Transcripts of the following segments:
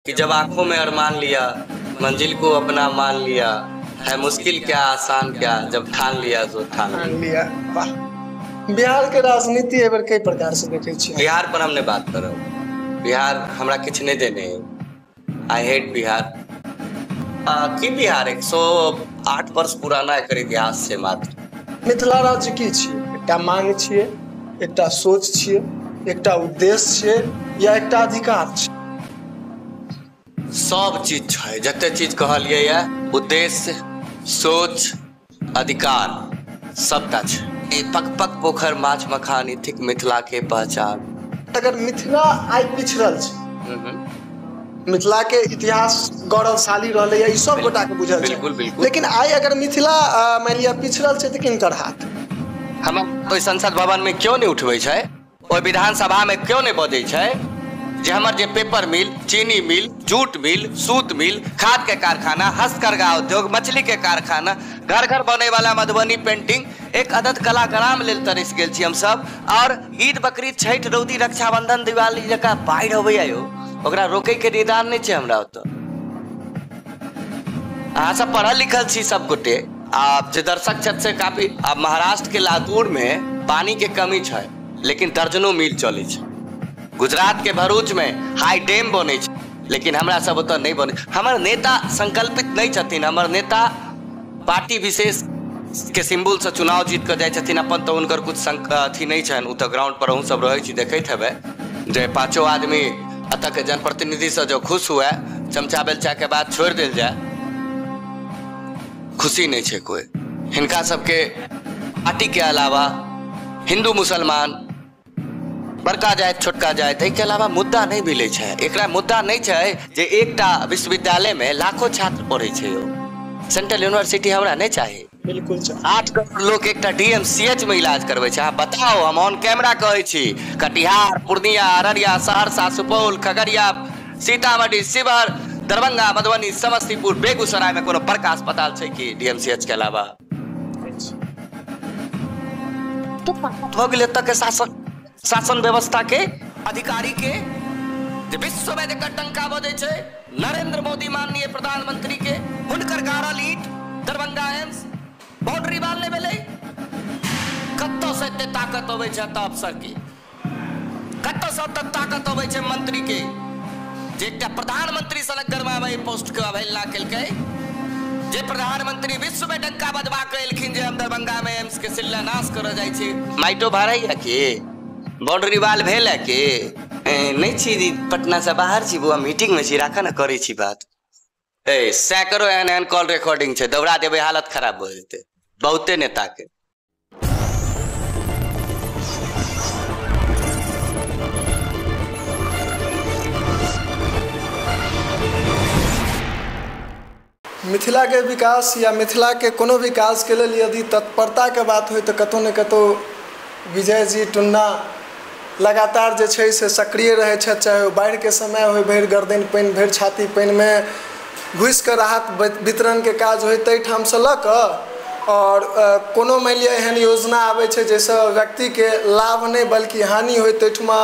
कि जब आंखों में अरमान लिया, मंजिल को अपना मान लिया, है मुश्किल क्या आसान क्या, जब ठान लिया तो ठान लिया। वाह। बिहार के राजनीति एहि बेर कई प्रकार से देखै छियै। बिहार पर हमने बात करब। बिहार हमरा किछु नहि देने है। I hate Bihar. की बिहार 108 वर्ष पुराना एकर इतिहास छै मात्र। मिथिला राज्य की छियै? एकटा मांग छियै, एकटा सोच छियै, एकटा उद्देश्य छियै या एकटा अधिकार छियै? सब चीज छै, जते चीज कहलियै ये, उद्देश्य, सोच, अधिकार, सबटा छै। ई पक पक पोखर माछ मखान ई थिक मिथिला के पहचान। अगर मिथिला आइ पिछड़ल छै, मिथिला के इतिहास गौरवशाली रहलै ई सब गोटा के बुझल छै। बिल्कुल बिल्कुल। लेकिन आइ अगर मिथिला मानि लिअ पिछड़ल छै तऽ किनकर हाथ? हम ओहि संसद भवन में क्यों नहीं उठबै छै, ओहि विधानसभा में क्यों नहीं बजै छै जे हमर जे पेपर मिल, चीनी मिल, जूट मिल, सूत मिल, खाद के कारखाना, हस्तकरघा उद्योग, मछली के कारखाना, घर घर बने वाला मधुबनी पेंटिंग, एक अदद कलाग्राम लेल तरसि गेल छी हमसब। और ईद, बकरीद, छठि, रौदी, रक्षाबंधन, दिवाली जकाँ बाढ़ि अबैया यौ, ओकरा रोकै के निदान नहि छै हमरा ओतऽ। अहाँ सब पढ़ल लिखल छी सब गोटे, आ जे दर्शक छथि से काफी। आब महाराष्ट्र के लातूर में पानी के कमी छै, लेकिन दर्जनों मील चलै छै। गुजरात के भरूच में हाई डैम बनै छै, लेकिन हमरा सब ओतऽ नहि बनै। हमर नेता संकल्पित नहि छथिन। हमर नेता पार्टी विशेष के सिम्बुल से चुनाव जीत कऽ जाइ छथिन अपन, तऽ हुनकर कुछ अथी नहि छनि। ओ तऽ ग्राउंड पर अहूँ सब रहै छी, देखैत हेबै जे पाँचो आदमी एतऽ के जनप्रतिनिधि से जो खुश हुए, चमचा बेलचा के बाद छोड़ि देल जाय, खुशी नहि छै कोइ। हिनका सबके पार्टी के अलावा हिंदू मुसलमान, बड़का जाति छोटका जाति, एहिके अलावा मुद्दा नहि मिलै छै। एकरा मुद्दा नहि छै जे एकटा विश्वविद्यालय में लाखों छात्र पढ़ै छै यौ। सेंट्रल यूनिवर्सिटी हमरा नहि चाही। बिल्कुल। 8 करोड़ लोक एकटा DMCH में इलाज करबै छै। अहाँ बताउ, हम ऑन कैमरा कहै छी, कटिहार, पूर्णिया, अररिया, सहरसा, सुपौल, खगड़िया, सीतामढ़ी, शिवहर, दरभंगा, मधुबनी, समस्तीपुर, बेगूसराय में कोनो बड़का अस्पताल छै कि DMCH के अलावा? भऽ गेल एतऽ के शासन व्यवस्था के अधिकारी के जे विश्व में जेकर टंका बजै छै, नरेंद्र मोदी माननीय प्रधानमंत्री के, हुनकर गाड़ल ईट दरभंगा एम्स बाउंड्री वाल नहि भेलै। कतऽ से एते ताकत अबै छै एतऽ अफसर के, कतऽ से एते ताकत अबै छै मंत्री के, जे एकटा प्रधानमंत्री सनक गरमामे एहि पोस्ट के अवहेलना केलकै, जे प्रधानमंत्री विश्व में डंका बजबा के एलखिन जे हम दरभंगा में एम्स के शिलान्यास करऽ जाइ छी। माइटो भरैया के, बाउंड्री वाल भेल है के? नहि छी, पटना से बाहर छी बौआ, मीटिंग में छी, राखऽ ने करै छी बात। ए सैकड़ो एहन एहन कॉल रिकॉर्डिंग छै, दौड़ा देबै हालत खराब भऽ जेतै बहुते नेता के। मिथिला के विकास या मिथिला के कोनो विकास के लेल यदि तत्परता के बात होइ तऽ कतहु ने कतहु विजय जी टुन्ना लगातार जे छै से सक्रिय रहै छथि। चाहे ओ बाढ़िके समय होइ, भरि गर्दन पानि, भरि छाती पानिमे घुसिकऽ राहत वितरणके काज होइ ताहिठामसँ लऽ कऽ, और कोनो मानि लिअ एहन योजना आबै छै जाहिसँ व्यक्तिके लाभ नहि बल्कि हानि होइ, ताहिठमा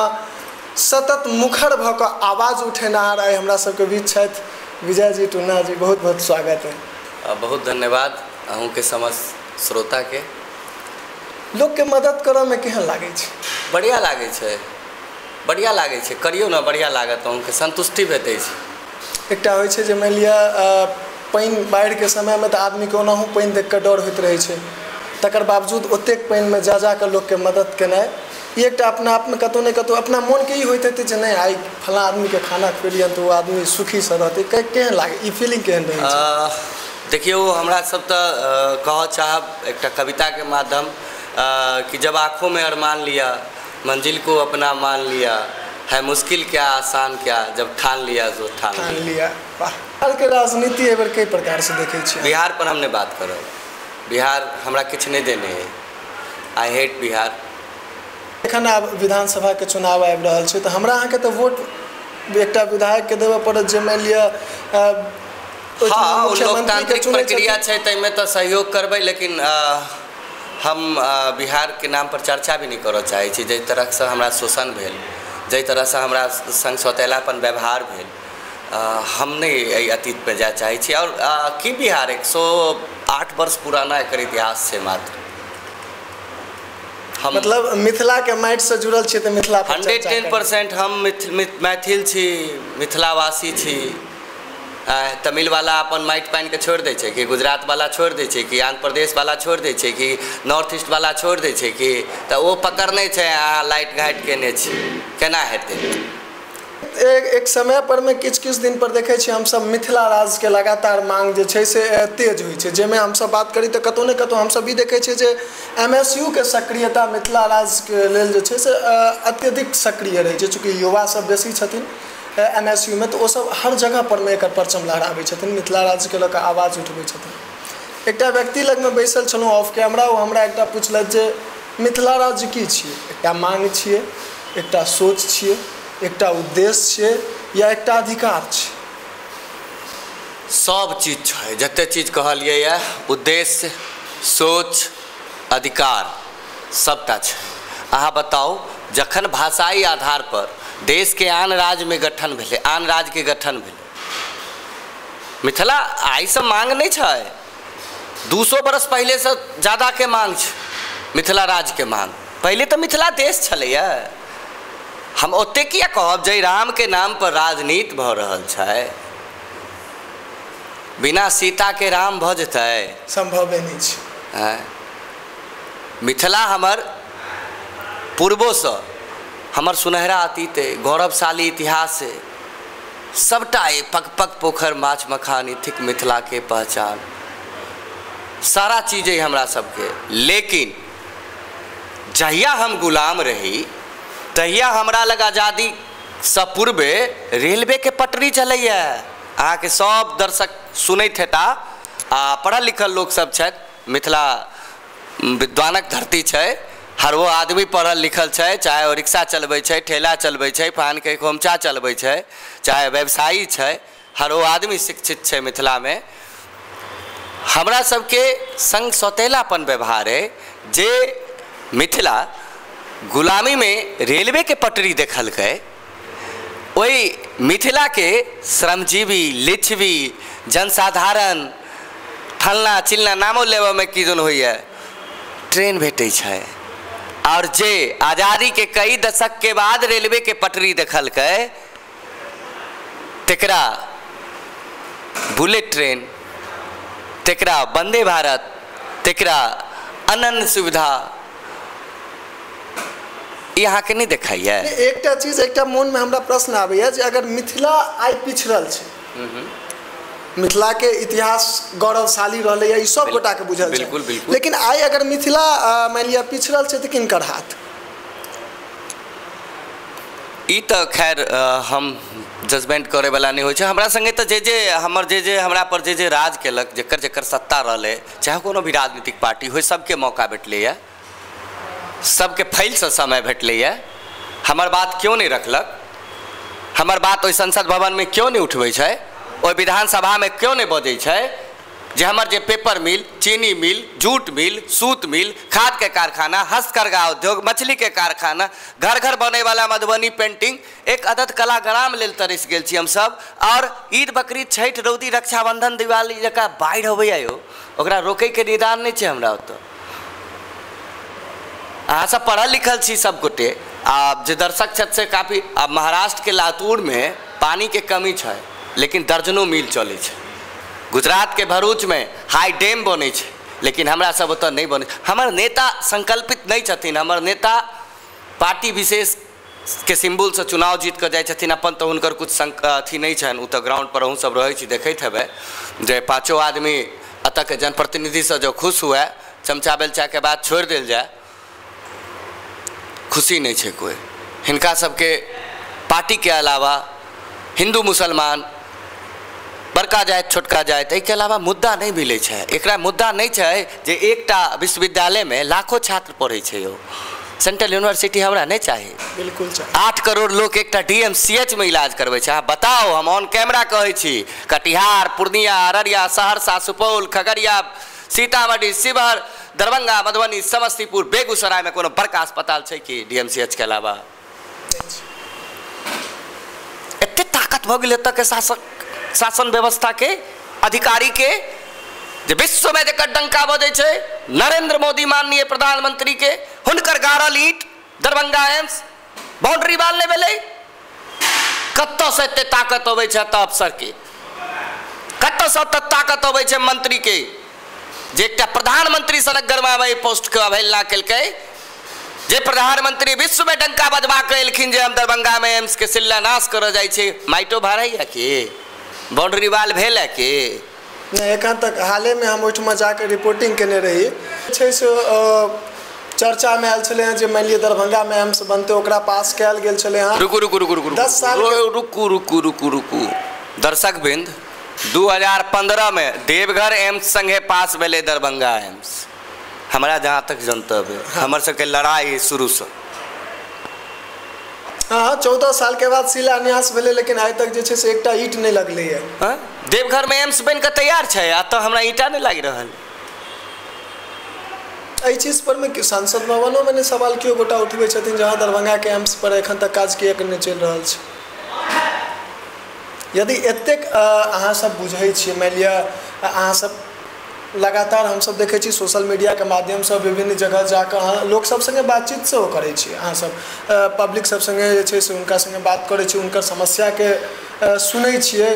सतत मुखर भऽ कऽ आवाज उठेनहार आइ हमरा सबके बीच छथि विजय जी टुन्ना जी। बहुत बहुत स्वागत है। बहुत धन्यवाद अहूँके समस्त श्रोताके। लोकके मदद करऽमे केहन लागै छै? बढ़िआँ लागै छै, बढ़िआँ लागै छै, करियौ ने, बढ़िआँ लागत, अहूँके संतुष्टि भेटै छै। एकटा होइ छै जे मानि लिअ पानि बाढ़िके समयमे तऽ आदमीके ओनाहु पानि देखि कऽ डर होइत रहै छै, तकर बावजूद ओतेक पानिमे जा जा कऽ लोकके मदद केनाइ ई एकटा अपना आपमे कतहु ने कतहु अपना मोनके ई होइत हेतै जे नहि आइ फलाँ आदमीके खाना खुएलियनि तऽ ओ आदमी सुखीसँ रहतै। केहन लागै ई फीलिंग, केहन रहै छै? देखियौ, हमरा सब तऽ कहऽ चाहब एकटा कविताके माध्यम कि जब आँखों में अरमान लिया, मंजिल को अपना मान लिया, है मुश्किल क्या आसान क्या, जब ठान लिया तो ठान लिया। वाह। बिहार के राजनीति एहि बेर कई प्रकार से देखै छियै। बिहार पर हमने बात करब। बिहार हमरा किछु नहि देने है। I hate Bihar. एखन आब विधानसभा के चुनाव आबि रहल छै तऽ हमरा अहाँके तऽ वोट एकटा विधायक के देबऽ पड़त जे मानि लिअ हाँ, लोकतांत्रिक प्रक्रिया छै ताहिमे तऽ सहयोग करबै, लेकिन हम बिहार के नाम पर चर्चा भी नहि करऽ चाहै छी। जाहि तरहसँ हमरा शोषण भेल, जाहि तरहसँ हमरा संग सौतेलापन व्यवहार भेल, हम नहि एहि अतीतमे जाय चाहै छी। आओर की बिहार 108 वर्ष पुराना एकर इतिहास छै मात्र। हम मतलब मिथिलाके माटिसँ जुड़ल छियै तऽ मिथिला 110% हम मैथिल छी, मिथिलावासी छी। तमिलवाला अपन माटि पानिके छोड़ि दै छै कि गुजरातवाला छोड़ि दै छै कि आन्ध्र प्रदेशवाला छोड़ि दै छै कि नॉर्थ ईस्टवाला छोड़ि दै छै कि? तऽ ओ पकड़ने छै, अहाँ लाइट घाइट केने छी, केना हेतै? एक समय पर मे किछु किछु दिन पर देखै छियै हमसभ मिथिला राज्यके लगातार मांग जे छै से तेज होइ छै, जाहिमे हमसभ बात करी तऽ कतहु ने कतहु हमसभ ई देखै छियै जे MSU के सक्रियता मिथिला राज्यके लेल जे छै से अत्यधिक सक्रिय रहै छै। चूँकि युवा सब बेसी छथिन MSU में, तऽ ओसभ हर जगह पर मे एकर परचम लहराबै छथिन, मिथिला राज्यके लऽ कऽ आवाज उठबै छथिन। एकटा व्यक्ति लगमे बैसल छलहुँ ऑफ कैमरा, ओ हमरा एकटा पुछलथि जे मिथिला राज्य की छियै? एकटा मांग छियै, एकटा सोच छियै, एकटा उद्देश्य छियै या एकटा अधिकार छियै? सब चीज छै, जते चीज कहलियै यऽ, उद्देश्य, सोच, अधिकार सबटा छै। अहाँ बताउ, जखन भाषाई आधार पर देश के आन राज्य में गठन भेलै, आन राज्य के गठन भेलै, मिथिला आइसँ मांग नहि छै, 200 बरस पहिलेसँ ज्यादाके मांग छै मिथिला राज्यके मांग। पहिले तऽ मिथिला देश छलैया। हम ओते किया कहब, जय राम के नाम पर राजनीति भऽ रहल छै, बिना सीता के राम भऽ जेतै? संभवे नहि छै। मिथिला हमर पूर्वोसँ हमर सुनहरा अतीत अइ, गौरवशाली इतिहास अइ, सबटा अइ। पग पग पोखरि माछ मखान ई थिक मिथिलाके पहचान, सारा चीज अइ हमरा सबके। लेकिन जहिया हम गुलाम रही तहिया हमरा लग आजादीसँ पूर्वे रेलवेके पटरी चलैए। अहाँके सब दर्शक सुनैत हेता आ पढ़ल लिखल लोकसब छथि, मिथिला विद्वानक धरती छै, हर वो आदमी पढ़ल लिखल छै, चाहे ओ रिक्शा चलबै छै, ठेला चलबै छै, पानके खोमचा चलबै छै, चाहे व्यवसायी छै, हर वो आदमी शिक्षित छै मिथिलामे। हमरा सबके संग सौतेलापन व्यवहार है जे मिथिला गुलामीमे रेलवेके पटरी देखलकै, ओहि मिथिलाके श्रमजीवी, लिच्छवी, जनसाधारण, फलना चिलना नामो लेबऽमे की जन होइए, ट्रेन भेटै छै। और जे आज़ादी के कई दशक के बाद रेलवे के पटरी देखलकै तेकरा बुलेट ट्रेन, तेकरा वंदे भारत, तेकरा अनन्य सुविधा ई अहाँके नहि देखाइए? एकटा चीज, एकटा मोनमे हमरा प्रश्न आबैए जे अगर मिथिला आइ पिछड़ल छै, मिथिलाके इतिहास गौरवशाली रहलैए, ई सब गोटाके बुझल छै, बिल्कुल बिल्कुल, लेकिन आइ अगर मिथिला मानि लिअ पिछड़ल छै तऽ किनकर हाथ? ई तऽ खैर हम जजमेंट करैवला नहि होइ छै। हमरा सङ्गे तऽ जे जे हमर जे जे हमरा पर जे जे राज केलक, जकर जकर सत्ता रहलै, चाहे कोनो भी राजनीतिक पार्टी होइ, सबके मौका भेटलैए, सबके फैलसँ समय भेटलैए। हमर बात क्यों नहि रखलक? हमर बात ओहि संसद भवनमे क्यों नहि उठबै छै? ओहि विधानसभामे क्यों नहि बजै छै जे हमर जे पेपर मिल, चीनी मिल, जूट मिल, सूत मिल, खादके कारखाना, हस्तकरघा उद्योग, मछलीके कारखाना, घर घर बनैवला मधुबनी पेंटिंग, एक अदद कलाग्राम लेल तरसि गेल छी हमसब। और ईद, बकरीद, छठि, रौदी, रक्षाबंधन, दिवाली जकाँ बाढ़ि अबैए यौ, ओकरा रोकैके निदान नहि छै हमरा ओतऽ। अहाँ सब पढ़ल लिखल छी सब गोटे, आ जे दर्शक छथि से काफी। आब महाराष्ट्रके लातूरमे पानीके कमी छै, लेकिन दर्जनों मील चलै छै। गुजरातके भरूचमे हाई डैम बनै छै, लेकिन हमरा सब ओतऽ नहि बनै। हमर नेता संकल्पित नहि छथिन, हमर नेता पार्टी विशेषके सिम्बुलसँ चुनाव जीत कऽ जाइ छथिन अपन, तऽ हुनकर कुछ अथी नहि छनि। ओ तऽ ग्राउंड पर अहूँ सब रहै छी, देखैत हेबै जे पाँचो आदमी एतऽके जनप्रतिनिधिसँ जँ खुश हुए, चमचा बेलचाके बात छोड़ि देल जाय, खुशी नहि छै कोइ। हिनका सबके पार्टीके अलावा हिन्दू मुसलमान, बड़का जाति छोटका जाति, एहिके अलावा मुद्दा नहि मिलै छै। एकरा मुद्दा नहि छै जे एकटा विश्वविद्यालयमे लाखों छात्र पढ़ै छै यौ, सेंट्रल यूनिवर्सिटी हमरा नहि चाही। बिल्कुल चाही। 8 करोड़ लोक एकटा DMCH में इलाज करबै छै। अहाँ बताउ, हम ऑन कैमरा कहै छी, कटिहार, पूर्णिया, अररिया, सहरसा, सुपौल, खगड़िया, सीतामढ़ी, शिवहर, दरभंगा, मधुबनी, समस्तीपुर, बेगूसरायमे कोनो बड़का अस्पताल छै कि DMCH के अलावा? एते ताकत ताकत भऽ गेलै एतऽ के शासक शासन व्यवस्था के अधिकारी के जे विश्व में जकर डंका बजै छै नरेंद्र मोदी माननीय प्रधानमंत्री के, हुनकर गाड़ल ईंट दरभंगा एम्स बाउंड्री वाल नहि भेलै। कतऽसँ एते ताकत अबै छै एतऽ अफसर के, कतऽसँ एते ताकत अबै छै मंत्री के जे एकटा प्रधानमंत्री सनक गरमाबै पोस्ट के अवहेलना केलकै, जे प्रधानमंत्री विश्व में डंका बजबा के एलखिन जे हम दरभंगा में एम्स के शिलान्यास करऽ जाइ छै, माइटो भाड़ैया की, बाउंड्री वाल भेल है की नहि? एखन तक हालेमे हम ओहिठमा जाके रिपोर्टिंग केने रही छै से चर्चामे आयल छलै हँ जे मानि लिअ दरभंगामे एम्स बनतै, ओकरा पास कयल गेल छलै हँ। रुकू रुकू रुकू रुकू 10 साल रुकू रुकू रुकू रुकू दर्शक बिंद, 2015 में देवघर एम्स संगे पास भेलै दरभंगा एम्स। हमरा जहाँ तक जनतब है, हमर सबके लड़ाई शुरूसँ। हाँ, 14 साल के बाद शिलान्यास भेलै, लेकिन आइ तक जे छै से एकटा ईंट नहि लगलै है। देवघर में एम्स बनि कऽ तैयार छै आ तऽ हमरा ईंटा नहि लागि रहल। एहि चीज पर मे सांसद भवनोमे नहि सवाल केओ गोटा उठबै छथिन जहाँ दरभंगाके एम्स पर एखन तक काज किएक नहि चलि रहल छै। यदि एतेक अहाँ सब बुझै छियै, मानि लिअ अहाँ सब लगातार हमसब देखै छी सोशल मीडियाके माध्यमसँ विभिन्न जगह जाकऽ अहाँ लोक सब सङ्गे बातचीत सेहो करै छी, अहाँ सब पब्लिक सब सङ्गे जे छै से हुनका सङ्गे बात करै छी, हुनकर समस्याके सुनै छियै,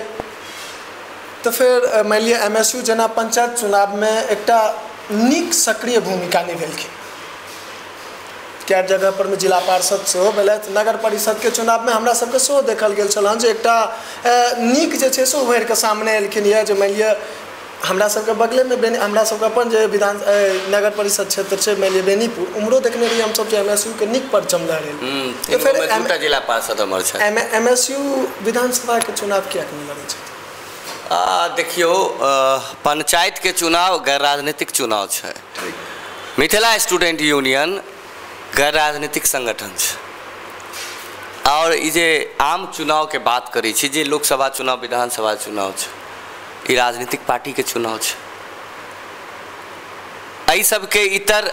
तऽ फेर मानि लिअ MSU जेना पंचायत चुनावमे एकटा नीक सक्रिय भूमिका निभेलखिन, कए जगह पर मे जिला पार्षद सेहो भेलथि, नगर परिषदके चुनावमे हमरा सबके सेहो देखल गेल छल हँ जे एकटा नीक जे छै से उभरि कऽ सामने एलखिन यऽ जे मानि लिअ हमरा सबके बगलेमे हमरा सबके अपन जे विधान नगर परिषद क्षेत्र छै मानि लिअ बेनीपुर, उम्हरो देखने रहियै हमसब जे MSU के नीक परचम लहरेल। तऽ फेर दूटा जिला पार्षद हमर छै। MSU विधानसभाके चुनाव किएक नहि लड़ै छै? देखियौ, पंचायत के चुनाव गैर राजनीतिक चुनाव छै। मिथिला स्टूडेंट यूनियन गैर राजनीतिक संगठन छै। और ई जे आम चुनाव के बात करै छी, जे लोकसभा चुनाव विधानसभा चुनाव छै, ई राजनीतिक पार्टी के चुनाव छै। एहि सबके इतर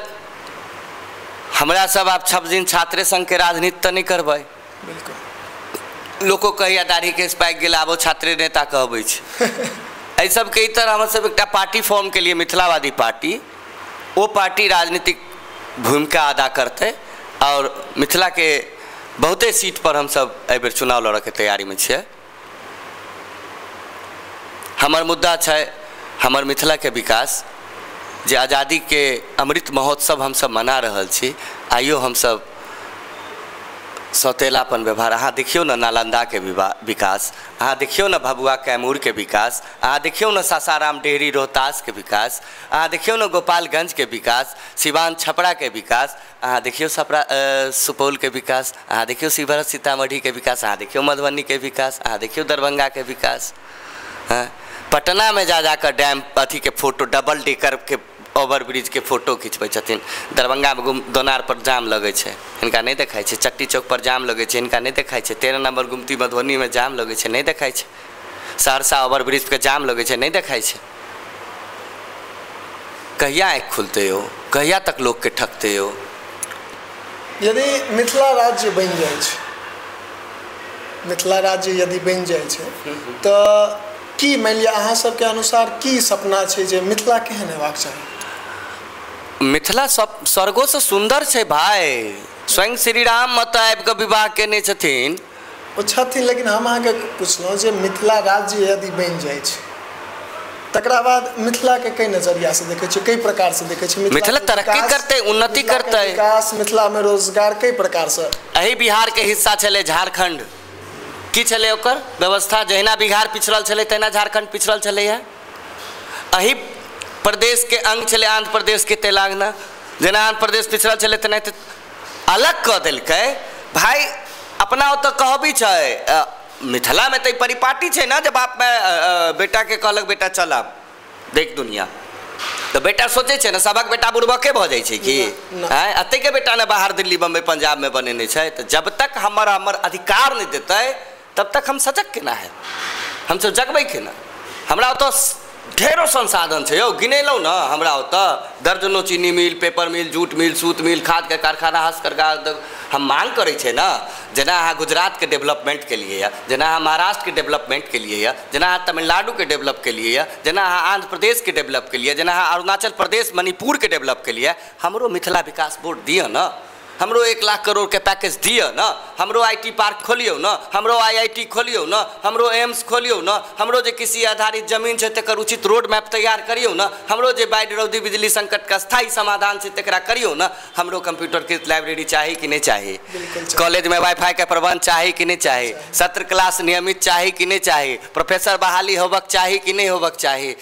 हमरा सब आब सब दिन छात्रे संघ के राजनीति तऽ नहि करबै। बिल्कुल, लोको कहिया दाढ़ी केस पाकि गेल आबो छात्रे नेता कहबै छै। एहि सबके इतर हमर सब एकटा पार्टी फॉर्म के लिए मिथिलावादी पार्टी, ओ पार्टी राजनीतिक भूमिका अदा करतै और मिथिला के बहुते सीट पर हमसब एहिबेर चुनाव लड़ऽ के तैयारीमे छियै। हमर मुद्दा छै हमर मिथिला के विकास, जे आज़ादी के अमृत महोत्सव हमसब मना रहल छी, आइयो हमसब सौतेलापन व्यवहार। अहाँ देखियौ ने नालंदा के विकास, अहाँ देखियौ ने भभुआ कैमूर के विकास, अहाँ देखियौ ने सासाराम डेहरी रोहतास के विकास, अहाँ देखियौ ने गोपालगंज के विकास, सिवान छपरा के विकास, अहाँ देखियौ सपरा सुपौल के विकास, अहाँ देखियौ शिवहर सीतामढ़ी के विकास, अहाँ देखियौ मधुबनी के विकास, अहाँ देखियौ दरभंगा के विकास। हाँ, पटना में जा जाकर डैम अथी के फोटो, डबल डेकर के ओवरब्रिज के फोटो खिंचबै छथिन। दरभंगामे दोनार पर जाम लगै छै, हिनका नहि देखाइ छै। चट्टी चौक पर जाम लगै छै, हिनका नहि देखाइ छै। 13 नंबर गुमती मधुबनीमे जाम लगै छै, नहि देखाइ छै। सहरसा ओवरब्रिज के जाम लगै छै, नहि देखाइ छै। कहिया आँखि खुलतै यौ? कहिया तक लोकके ठकतै यौ? यदि मिथिला राज्य बनि जाइ छै, मिथिला राज्य यदि बनि जाइ छै तऽ की मानि लिअ अहाँ सबके अनुसार की सपना छै जे मिथिला केहन हेबाक चाही? मिथिला सब स्वर्गोसँ सुन्दर छै भाय। स्वयं श्री राम एतऽ आबि कऽ विवाह केने छथिन। ओ छथिन, लेकिन हम अहाँके पुछलहुँ जे मिथिला राज्य यदि बनि जाइ छै तकरा बाद मिथिलाके कई नजरियासँ देखै छियै, कई प्रकारसँ देखै छियै? मिथिला तरक्की करतै, उन्नति करतै, विकास, मिथिलामे रोजगार कई प्रकारसँ। एहि बिहारके हिस्सा छलै झारखण्ड, की छलै ओकर व्यवस्था? जहिना बिहार पिछड़ल छलै तहिना झारखण्ड पिछड़ल छलैए। एहि प्रदेशके अंग छलै आंध्र प्रदेशके तेलंगाना, जेना आंध्र प्रदेश पिछड़ल छलै तेनाहिते अलग कऽ देलकै भाई। अपना ओतऽ कहबी छै, मिथिलामे तऽ परिपाटी छै ने, जे बाप बेटाके कहलक बेटा चल आब देख दुनिया, तऽ बेटा सोचै छै ने सबक बेटा बुड़बके भऽ जाइ छै कि आँय, एतेके बेटा ने बाहर दिल्ली बम्बई पंजाबमे बनेने छै। तऽ जब तक हमर हमर अधिकार नहि देतै तब तक हम सजग केना है, हमसब जगबै केना? हमरा ओतऽ ढेरो संसाधन छै यौ, गिनेलहुँ ने हमरा ओतऽ दर्जनों चीनी मिल, पेपर मिल, जूट मिल, सूत मिल, खादके कारखाना, हस्तकरघा। हम मांग करै छै ने, जेना अहाँ गुजरातके डेवलपमेंट के लिए, जेना अहाँ महाराष्ट्रके डेवलपमेंट के लिए, जेना अहाँ तमिलनाडुके डेवलप के लिए, जेना अहाँ आंध्र प्रदेशके डेवलप के लिए, जेना अहाँ अरुणाचल प्रदेश मणिपुरके डेवलप के लिए, हमरो मिथिला विकास बोर्ड दिअ ने, हमरो 1 लाख करोड़ के पैकेज दिअ न, हमरो IT park खोलियौ न, हमरो IIT खोलियौ न, हमरो एम्स खोलियौ न, हमरो जे कृषि आधारित जमीन छै तकर उचित रोड मैप तैयार करियौ न, हमरो जे बाढ़ि रौदी बिजली संकटके स्थायी समाधान छै तकरा करियौ न, हमरो कंप्यूटरकृत लाइब्रेरी चाही कि नहि चाही, कॉलेजमे वाईफाई के प्रबंध चाही कि नहि चाही, सत्र क्लास नियमित चाही कि नहि चाही, प्रोफेसर बहाली होबक चाही कि नहि होबक चाही,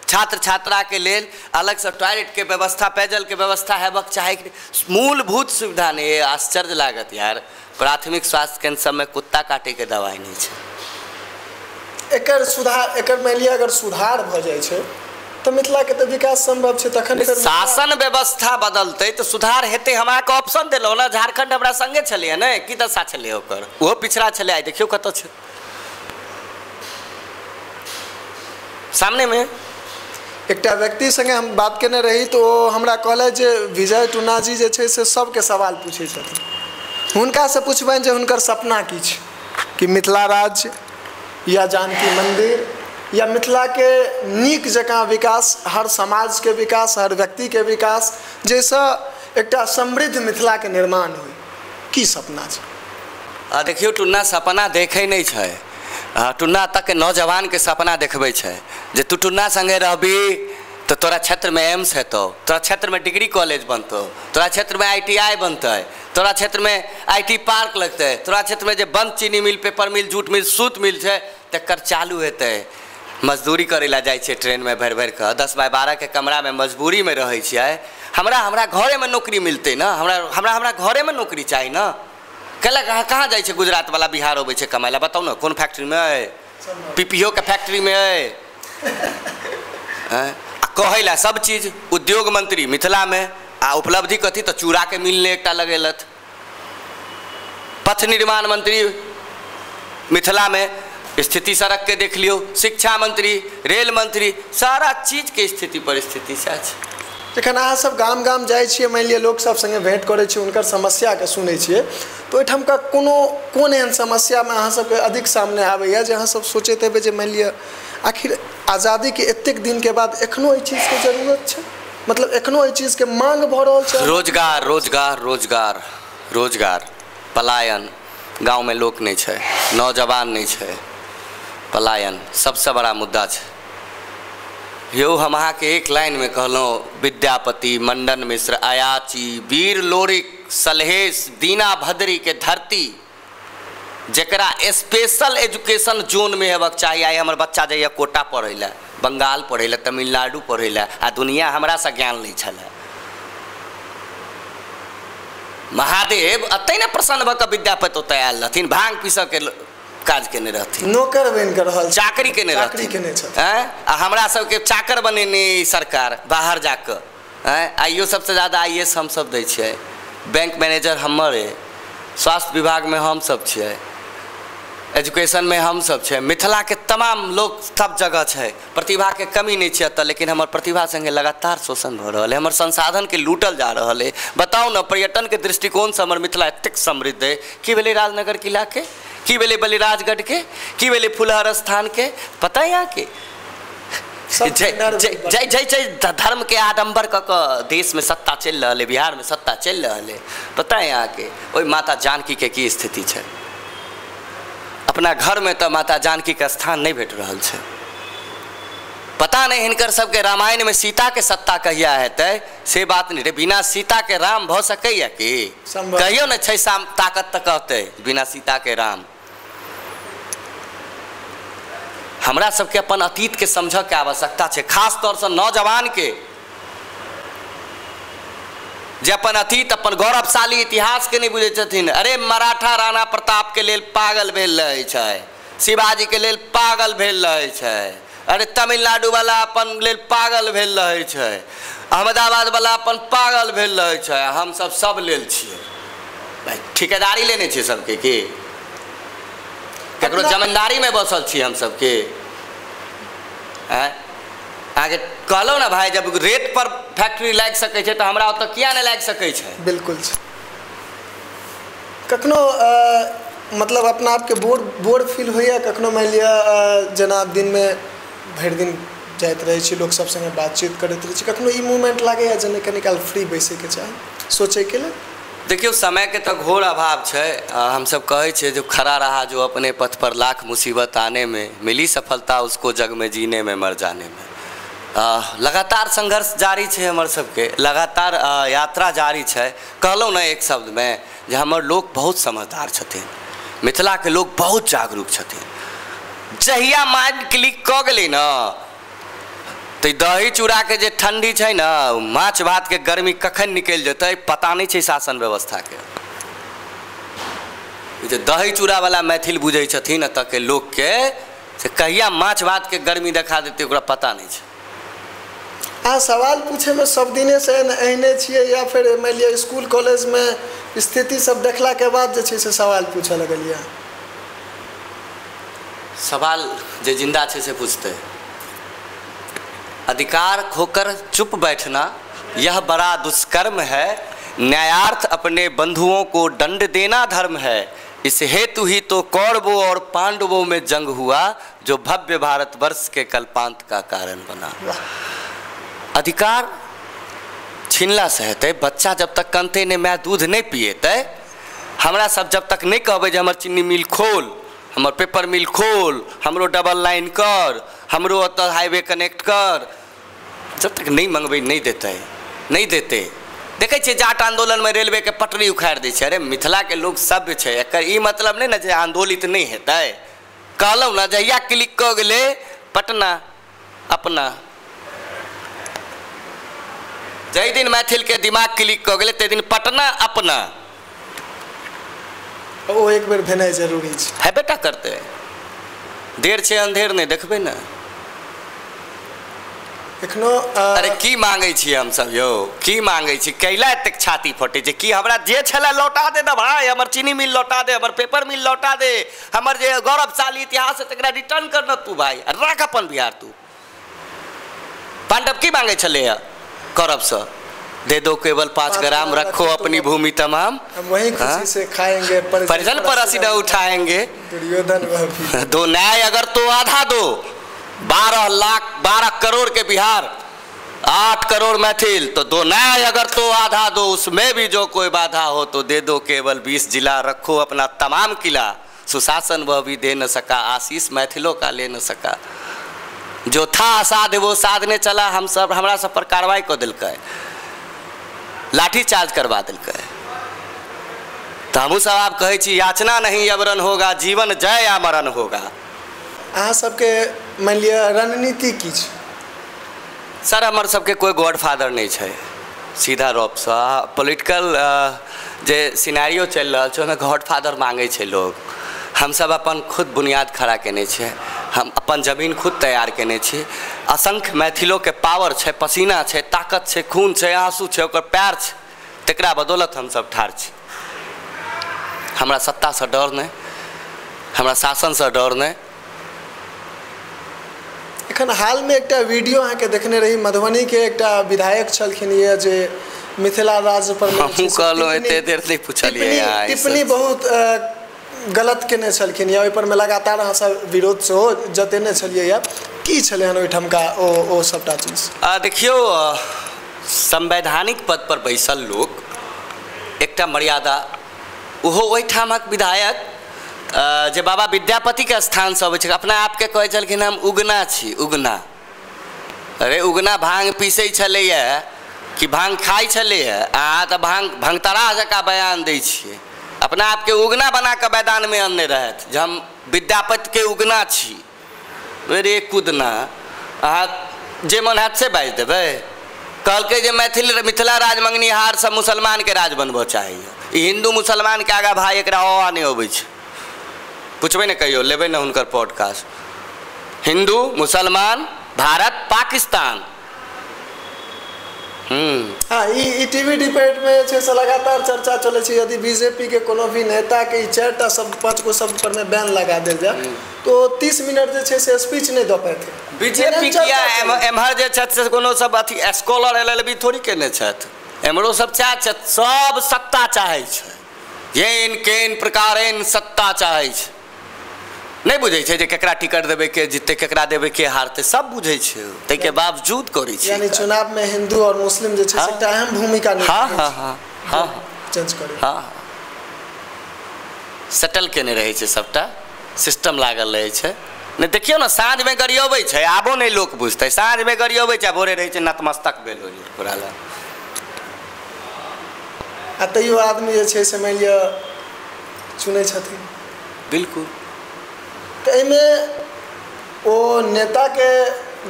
छात्र छात्रा के लेल अलगसँ टॉयलेट के व्यवस्था, पेयजल के व्यवस्था हेबक चाही कि मूलभूत सुविधा नहीं। आश्चर्य लागत यार, प्राथमिक स्वास्थ्य केंद्र सब में कुत्ता काटे के दवाई नहीं है। एकर सुधार, एकर मान लिअ अगर सुधार भ जाइ छै तऽ मिथिला के तऽ विकास संभव छै। तखन शासन व्यवस्था बदलतै तऽ सुधार हेतै। हम अहाँके ऑप्शन देलहुँ ने, झारखंड हमरा संगे छलैए ने, की दशा छलै ओकर, ओहो पिछड़ा छलै, आइ देखियौ कतऽ छै सामने में। एकटा व्यक्ति संगे हम बात केने रही तऽ ओ हमरा कहलथि जे विजय टुन्ना जी जे छै से सबके सवाल पूछै छथिन, हुनकासँ पुछबनि जे हुनकर सपना की छै, कि मिथिला राज्य या जानकी मंदिर या मिथिलाके नीक जकाँ विकास, हर समाजके विकास, हर व्यक्तिके विकास, जाहिसँ एकटा समृद्ध मिथिलाके निर्माण होइ, की सपना छै? आ देखियौ टुन्ना सपना देखै नहि छै, टुन्ना तक नौजवानके सपना देखबै छै जे तू टुन्ना संगे रहबी तऽ तोरा क्षेत्रमे एम्स हेतौ, तोरा क्षेत्रमे डिग्री कॉलेज बनतौ, तोरा क्षेत्रमे ITI बनतै, तोरा क्षेत्रमे IT park लगतै, तोरा क्षेत्रमे जे बंद चीनी मिल, पेपर मिल, जूट मिल, सूत मिल छै तकर चालू हेतै। मजदूरी करै लए जाइ छियै ट्रेनमे भरि भरि कऽ, 10 बाय 12 के कमरामे मजबूरीमे रहै छियै। हमरा हमरा घरेमे नौकरी मिलतै ने, हमरा हमरा हमरा घरेमे नौकरी चाही ने। कैला कहाँ जाइ छै गुजरातवला बिहार अबै छै कमाइ लए, बताउ ने कोन फैक्ट्रीमे अइ, PPO के फैक्ट्रीमे अइ। आ कहै लए सब चीज उद्योग मंत्री मिथिलामे, आ उपलब्धि कथी तऽ चूड़ाके मिल नहि एकटा लगेलथि। पथ निर्माण मंत्री मिथिलामे, स्थिति सड़क के देख लियौ, शिक्षा मंत्री, रेल मंत्री, सारा चीजके स्थिति परिस्थिति सएह छै। जखन अहाँ सब गाम गाम जाइ छियै, मानि लिअ लोक सब संगे भेंट करै छियै, हुनकर समस्याके सुनै छियै, तऽ ओहिठामका कोनो कोन एहन समस्यामे अहाँ सबके अधिक सामने आबैया जे अहाँ सब सोचैत हेबै जे मानि लिअ आखिर आज़ादीके एतेक दिनके बाद एखनो एहि चीजके जरूरत छै, मतलब एखनो एहि चीजके मांग भऽ रहल छै? रोजगार, रोजगार, रोजगार, रोजगार, पलायन, गाँवमे लोक नहि छै, नौजवान नहि छै, पलायन सबसँ बड़ा मुद्दा छै। यौ हम अहाँके एक लाइनमे कहलहुँ, विद्यापति, मंडन मिश्र, अयाची, वीर लोरिक, सलहेश, दीना भद्रीके धरती, जकरा स्पेशल एजुकेशन जोनमे हेबाक चाही। आइ हमर बच्चा जाइए कोटा पढ़ै लए, बंगाल पढ़ै लए, तमिलनाडु पढ़ै लए, आ दुनिया हमरासँ ज्ञान लै छलै। महादेव अतै ने प्रसन्न भऽ कऽ विद्यापति ओतऽ आयल रहथिन, भांग पीसऽके काज केने रहथिन, नौकर बनि कऽ रहल, चाकरी केने रहथिन, आ हमरा सबके चाकर बनेने सरकार बाहर जाकऽ। आइयो सबसँ ज्यादा IAS हमसब दै छियै, बैंक मैनेजर हमर अइ, स्वास्थ्य विभागमे हमसब छियै, एजुकेशनमे हमसब छियै, मिथिलाके तमाम लोक सब जगह छै, प्रतिभाके कमी नहि छै एतऽ, लेकिन हमर प्रतिभा सङ्गे लगातार शोषण भऽ रहल अइ, हमर संसाधनके लूटल जा रहल अइ। बताउ ने, पर्यटनके दृष्टिकोणसँ हमर मिथिला एतेक समृद्ध अइ, की भेलै राजनगर किलाके, की भेलै बलिराजगढ़के, की भेलै फुलहर स्थानके, पता है अहाँके? जय जय जय धर्मके आडम्बर कऽ कऽ देशमे सत्ता चलि रहल अइ, बिहारमे सत्ता चलि रहल अइ, पता है अहाँके? ओहि माता जानकीके की स्थिति छै? अपना घरमे तऽ माता जानकीके स्थान नहि भेट रहल छै। पता नहि हिनकर सबके रामायणमे सीताके सत्ता कहिया हेतै, से बात नहि रे। बिना सीताके राम भऽ सकैया की? कहियो ने छै ताकत तऽ कहतै बिना सीताके राम। हमरा सबके अपन अतीतके समझऽके आवश्यकता छै, खास तौरसँ नौजवानके, जे अपन अतीत, अपन गौरवशाली इतिहासके नहि बुझै छथिन। अरे मराठा राणा प्रतापके लेल पागल भेल रहै छै, शिवाजीके लेल पागल भेल रहै छै, अरे तमिलनाडुवला अपन लेल पागल भेल रहै छै, अहमदाबादवला अपन पागल भेल रहै छै, हमसब सब लेल छियै। भाइ ठिकेदारी लेने छियै सबके, की ककरो जमींदारीमे बसल छियै हमसब के? आँय, अहाँके कहलहुँ ने भाइ, जब रेत पर फैक्ट्री लागि सकै छै तऽ हमरा ओतऽ किया नहि लागि सकै छै? बिल्कुल छै। कखनो मतलब अपना आपके बोर फील होइए कखनो? मानि लिअ जेना दिनमे भरि दिन जाइत रहै छी, लोक सब सङ्गे बातचीत करैत रहै छी, कखनो ई मूवमेंट लागैए जे नहि कनी काल फ्री बैसैके चाही सोचैके लेल? देखियौ, समयके तऽ घोर अभाव छै। हमसब कहै छियै जो खड़ा रहा जो अपने पथ पर लाख मुसीबत आने में, मिली सफलता उसको जग में जीने में मर जाने में। लगातार संघर्ष जारी छै हमर सबके, लगातार यात्रा जारी छै। कहलहुँ ने एक शब्दमे जे हमर लोक बहुत समझदार छथिन, मिथिलाके लोक बहुत जागरूक छथिन। जहिया माइंड क्लिक कऽ गेलै ने तऽ दही चूड़ाके जे ठंडी छै ने, माछ भातके गर्मी कखन निकलि जेतै पता नहि छै शासन व्यवस्थाके। जे दही चूड़ावला मैथिल बुझै छथिन एतऽके लोकके, से कहिया माछ भातके गर्मी देखा देतै ओकरा पता नहि छै। अहाँ सवाल पूछैमे सब दिनेसँ एहने छियै या फेर मानि लिअ स्कूल कॉलेजमे स्थिति सब देखलाके बाद जे छै से सवाल पूछऽ लगलियै? सवाल जे जिन्दा छै से पूछतै। अधिकार खोकर चुप बैठना यह बड़ा दुष्कर्म है, न्यायार्थ अपने बंधुओं को दंड देना धर्म है, इस हेतु ही तो कौरवों और पांडवों में जंग हुआ, जो भव्य भारतवर्ष के कल्पांत का कारण बना। अधिकार छिनलासँ हेतै? बच्चा जब तक कनतै नहि, माय दूध नहि पिएतै, हमरा सब जब तक नहि कहबै जे हमर चीनी मिल खोल, हमर पेपर मिल खोल, हमरो डबल लाइन कर, हमरो ओतऽ हाईवे कनेक्ट कर, जब तक नहि मंगबै नहि देतै, नहि देतै। देखै छियै जाट आन्दोलनमे रेलवेके पटरी उखाड़ि दै छै। अरे मिथिलाके लोक सभ्य छै, एकर ई मतलब नहि ने जे आन्दोलित नहि हेतै। कहलहुँ ने जहिया क्लिक कऽ गेलै पटना अपना, जाहि दिन मैथिलके दिमाग क्लिक कऽ गेलै ताहि दिन पटना अपना, ओ एक बेर भेनाइ जरूरी छै। हेबे टा करतै, देर छै अन्धेर नहि, देखबै ने एखनो। अरे की मांगै छियै हमसब यौ, की मांगै छी? कैला एतेक छाती फटै छै? की हमरा जे छलै लौटा दे ने भाइ, हमर चीनी मिल लौटा दे, हमर पेपर मिल लौटा दे, हमर जे गौरवशाली इतिहास है तकरा रिटर्न कर न तू भाइ, राख अपन बिहार तू। पांडव की मांगै छलैए कौरवसँ? दे दो केवल 5 ग्राम, रखो अपनी भूमि तमाम, हम वही खुशी से खाएंगे, परिजन पर रसी न उठाएंगे, दुर्योधन वह भी। दो न्याय अगर तो आधा दो। 12 लाख 12 करोड़ के बिहार, 8 करोड़ मैथिल, तो दो न्याय अगर तो आधा दो, उसमें भी जो कोई बाधा हो तो दे दो केवल 20 जिला, रखो अपना तमाम किला, सुशासन वह भी दे न सका, आशीष मैथिलों का ले न सका। जो था असाध वो साधने चला, हम सब हमरा सब पर कार्रवाई कऽ देलकै, लाठी चार्ज करवा देलकै। तऽ हमहूँ सब आब कहै छी याचना नहीं अवरण होगा, जीवन जय या मरण होगा। अहाँ सबके मानि लिअ रणनीति की छै? सर हमर सबके कोइ गॉडफादर नहि छै, सीधा रूपसँ पोलिटिकल जे सिनेरियो चलि रहल छै ओहिमे गॉडफादर मांगै छै लोग। हमसब अपन खुद बुनियाद खड़ा केने छियै, हम अपन जमीन खुद तैयार केने छी। असंख्य मैथिलोके पावर छै, पसीना छै, ताकत छै, खून छै, आंसू छै, ओकर प्यार छै, तकरा बदौलत हमसब ठाढ़ छी। हमरा सत्तासँ डर नहि, हमरा शासनसँ डर नहि। एखन हालमे एकटा वीडियो अहाँके देखने रही, मधुबनीके एकटा विधायक छलखिन यऽ जे मिथिला राज्य पर हमहूँ कहलहुँ एते देर नहि पुछलियै, टिप्पणी बहुत गलत केने छलखिन या ओहिपर मे लगातार अहाँ सब विरोध सेहो जतेने छलियै। या की छलै हन ओहिठामका ओ सबटा चीज? देखियौ, संवैधानिक पद पर बैसल लोक एकटा मर्यादा, ओहो ओहिठामक विधायक जे बाबा विद्यापतिके स्थानसँ अबै छै, अपना आपके कहै छलखिन हम उगना छी, उगना। अरे उगना भांग पीसै छलैए कि भांग खाइ छलैए? अहाँ तऽ भांग भंगतरा जकाँ बयान दै छियै। अपना आपके उगना बना कऽ मैदानमे अनने रहथि जे हम विद्यापतिके उगना छी। रे कुदना, अहाँ जे मन हैत से बाजि देबै। कहलकै जे मैथिल मिथिला राज मंगनिहार सब मुसलमानके राज बनबऽ चाहैए, ई हिन्दू मुसलमानके आगाँ भाइ एकरा अ नहि अबै छै। पुछबै ने कहियो, लेबै ने हुनकर पॉडकास्ट। हिन्दू मुसलमान भारत पाकिस्तान, हाँ, ई टीवी डिबेट में जे छै लगातार चर्चा चलै छै। यदि बीजेपी के कोनो भी नेता के 4टा शब्द 5 गो शब्द पर में बैन लगा देल जाए तो 30 मिनट जे छै से स्पीच नहीं दऽ पैते। बीजेपी किया एम्हर जे छथि से कोनो सब अथी स्कॉलर एलएलबी थोड़ी केने छथि, एम्हरो सब चाह छथि, सब सत्ता चाहै छै, येन केन प्रकारेण सत्ता चाहै छै। नहीं बुझै छै जे केकरा टिकट देबै, के जीतै, केकरा देबै, के हारतै, सब बुझै छै, ताहिके बावजूद करै छै। यानी चुनाव में हिंदू और मुस्लिम जे छै से एकटा अहम भूमिका निभाबै छै। हाँ हाँ चेंज करै, हाँ सेटल केने रहै छै, सबटा सिस्टम लागल रहै छै। नहि देखियौ ने, साँझमे गरियबै छै, आबो नहि लोक बुझतै, साँझमे गरियबै छै, भोरे रहै छै नतमस्तक भेल ओकरा लग। आ तैयो आदमी जे छै से मानि लिअ चुनै छथिन। बिल्कुल। तऽ एहिमे ओ नेताके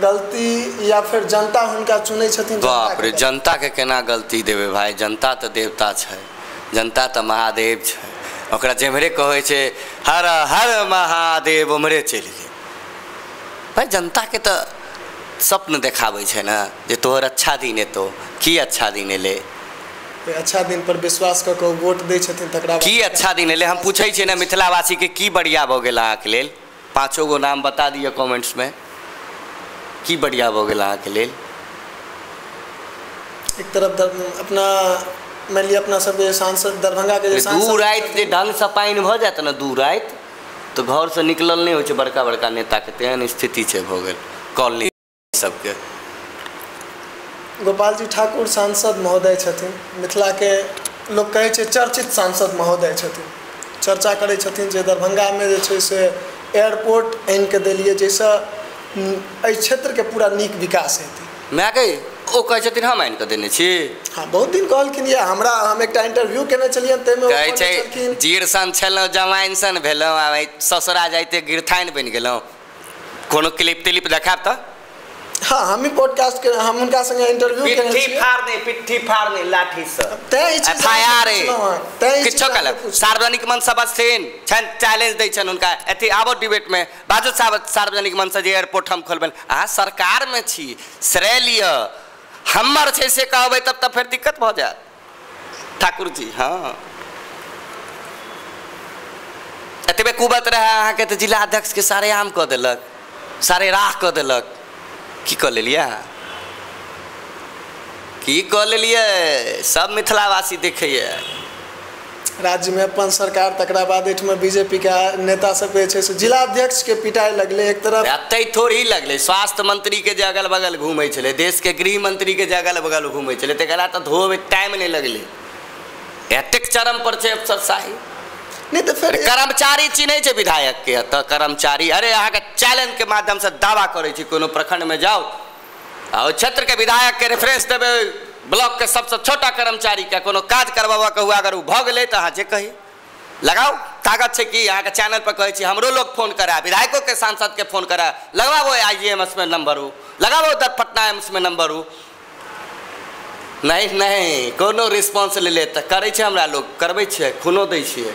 गलती या फिर जनता हुनका चुनै छथिन? बाप रे, जनताके केना गलती देबै भाई, जनता तऽ देवता छै, जनता तऽ महादेव छै, ओकरा जेम्हरे कहै छै हर हर महादेव उम्हरे चलि गेल। भाई जनताके तऽ स्वप्न देखाबै छै ने जे तोहर अच्छा दिन एतौ, की अच्छा दिन एलै? अच्छा दिन पर विश्वास कऽ कऽ वोट दै छथिन तकरा की अच्छा दिन एलै? हम पूछै छियै ने मिथिलावासीके, की बढ़िआँ भऽ गेल अहाँके लेल? 5 गो नाम बता दिअ कमेंट्समे, की बढ़िआँ भऽ गेल अहाँके लेल? एक तरफ अपना मानि लिअ अपना सबके सांसद दरभंगा के सांसद 2 राति जे ढङ्गसँ पानि भऽ जायत ने 2 राति तऽ घरसँ निकलल नहि होइ छै बड़का बड़का नेताके, तेहन स्थिति छै भऽ गेल कॉलोनी सबके। गोपाल जी ठाकुर सांसद महोदय छथिन, मिथिलाके लोक कहै छै चर्चित सांसद महोदय छथिन, चर्चा करै छथिन जे दरभंगामे जे छै से एयरपोर्ट आनिके देलियै जाहिसँ एहि क्षेत्रके पूरा नीक विकास हेतै। माय ओ कहै छथिन हम आनिकऽ देने छी। हाँ, बहुत दिन कहलखिन यऽ हमरा, हम एकटा इंटरव्यू केने छलियनि ताहिमे कहै छै जीर सन छलहुँ जमाइन सन भेलहुँ, आ ससुरा जाइते गिरथाइन बनि गेलहुँ। कोनो क्लिप तिलिप देखायब तऽ? हाँ, हम ही पॉडकास्ट के हम हुनका संगे इंटरव्यू केने छी। पिट्ठी फाड़ने लाठी से एफआईआर किछो कहलक। सार्वजनिक मंच से बचथिन छनि, चैलेंज दै छनि हुनका, अथी आबो डिबेट में बाजू सार्वजनिक मंच से जे एयरपोर्ट हम खोलबनि। अहाँ सरकार में छी, श्रेय लिअ, हमर छै से कहबै तब तऽ फेर दिक्कत भऽ जायत ठाकुर जी। हाँ, एतबे कुबत रहै अहाँके तऽ जिला अध्यक्ष के सारे आम कऽ देलक, सारे राह कऽ देलक। की कऽ लेलियै, की कऽ लेलियै? सब मिथिलावासी देखैए। राज्य में अपन सरकार, तकरा बाद एहिठमा बीजेपी के नेता सब जे छै से जिला अध्यक्ष के पिटाइ लगलै एक तरफ। एतै थोड़ी लगलै, स्वास्थ्य मंत्री के जे अगल बगल घूमै छलै, देश के गृह मंत्री के जे अगल बगल घूमै छलै, तकरा तऽ धोबै टाइम नहि लगलै। एतेक चरम पर छै अफसरशाही। नहीं तो फिर कर्मचारी चिन्है छै विधायक के, तऽ कर्मचारी अरे अहाँके चैलेंज के माध्यम से दावा करै छी, कोनो प्रखंड में जाउ आ ओहि क्षेत्र के विधायक के रेफरेंस देबै, ब्लॉक के सबसे छोटा कर्मचारी के कोनो काज करबाबऽ के हुआ, अगर ओ भऽ गेलै तऽ अहाँ जे कही लगाउ। ताकत छै कि अहाँके चैनल पर कहै छी, हमरो लोग फोन करै, विधायको के सांसद के फोन करै, लगाबो IGMS में नंबर हो, लगाबो पटना एम्स में नंबर हो। नहीं नहीं, कोनो रिस्पॉन्स ले ले तऽ करै छै, हमरा लोग करबै छियै, खूनो दै छियै।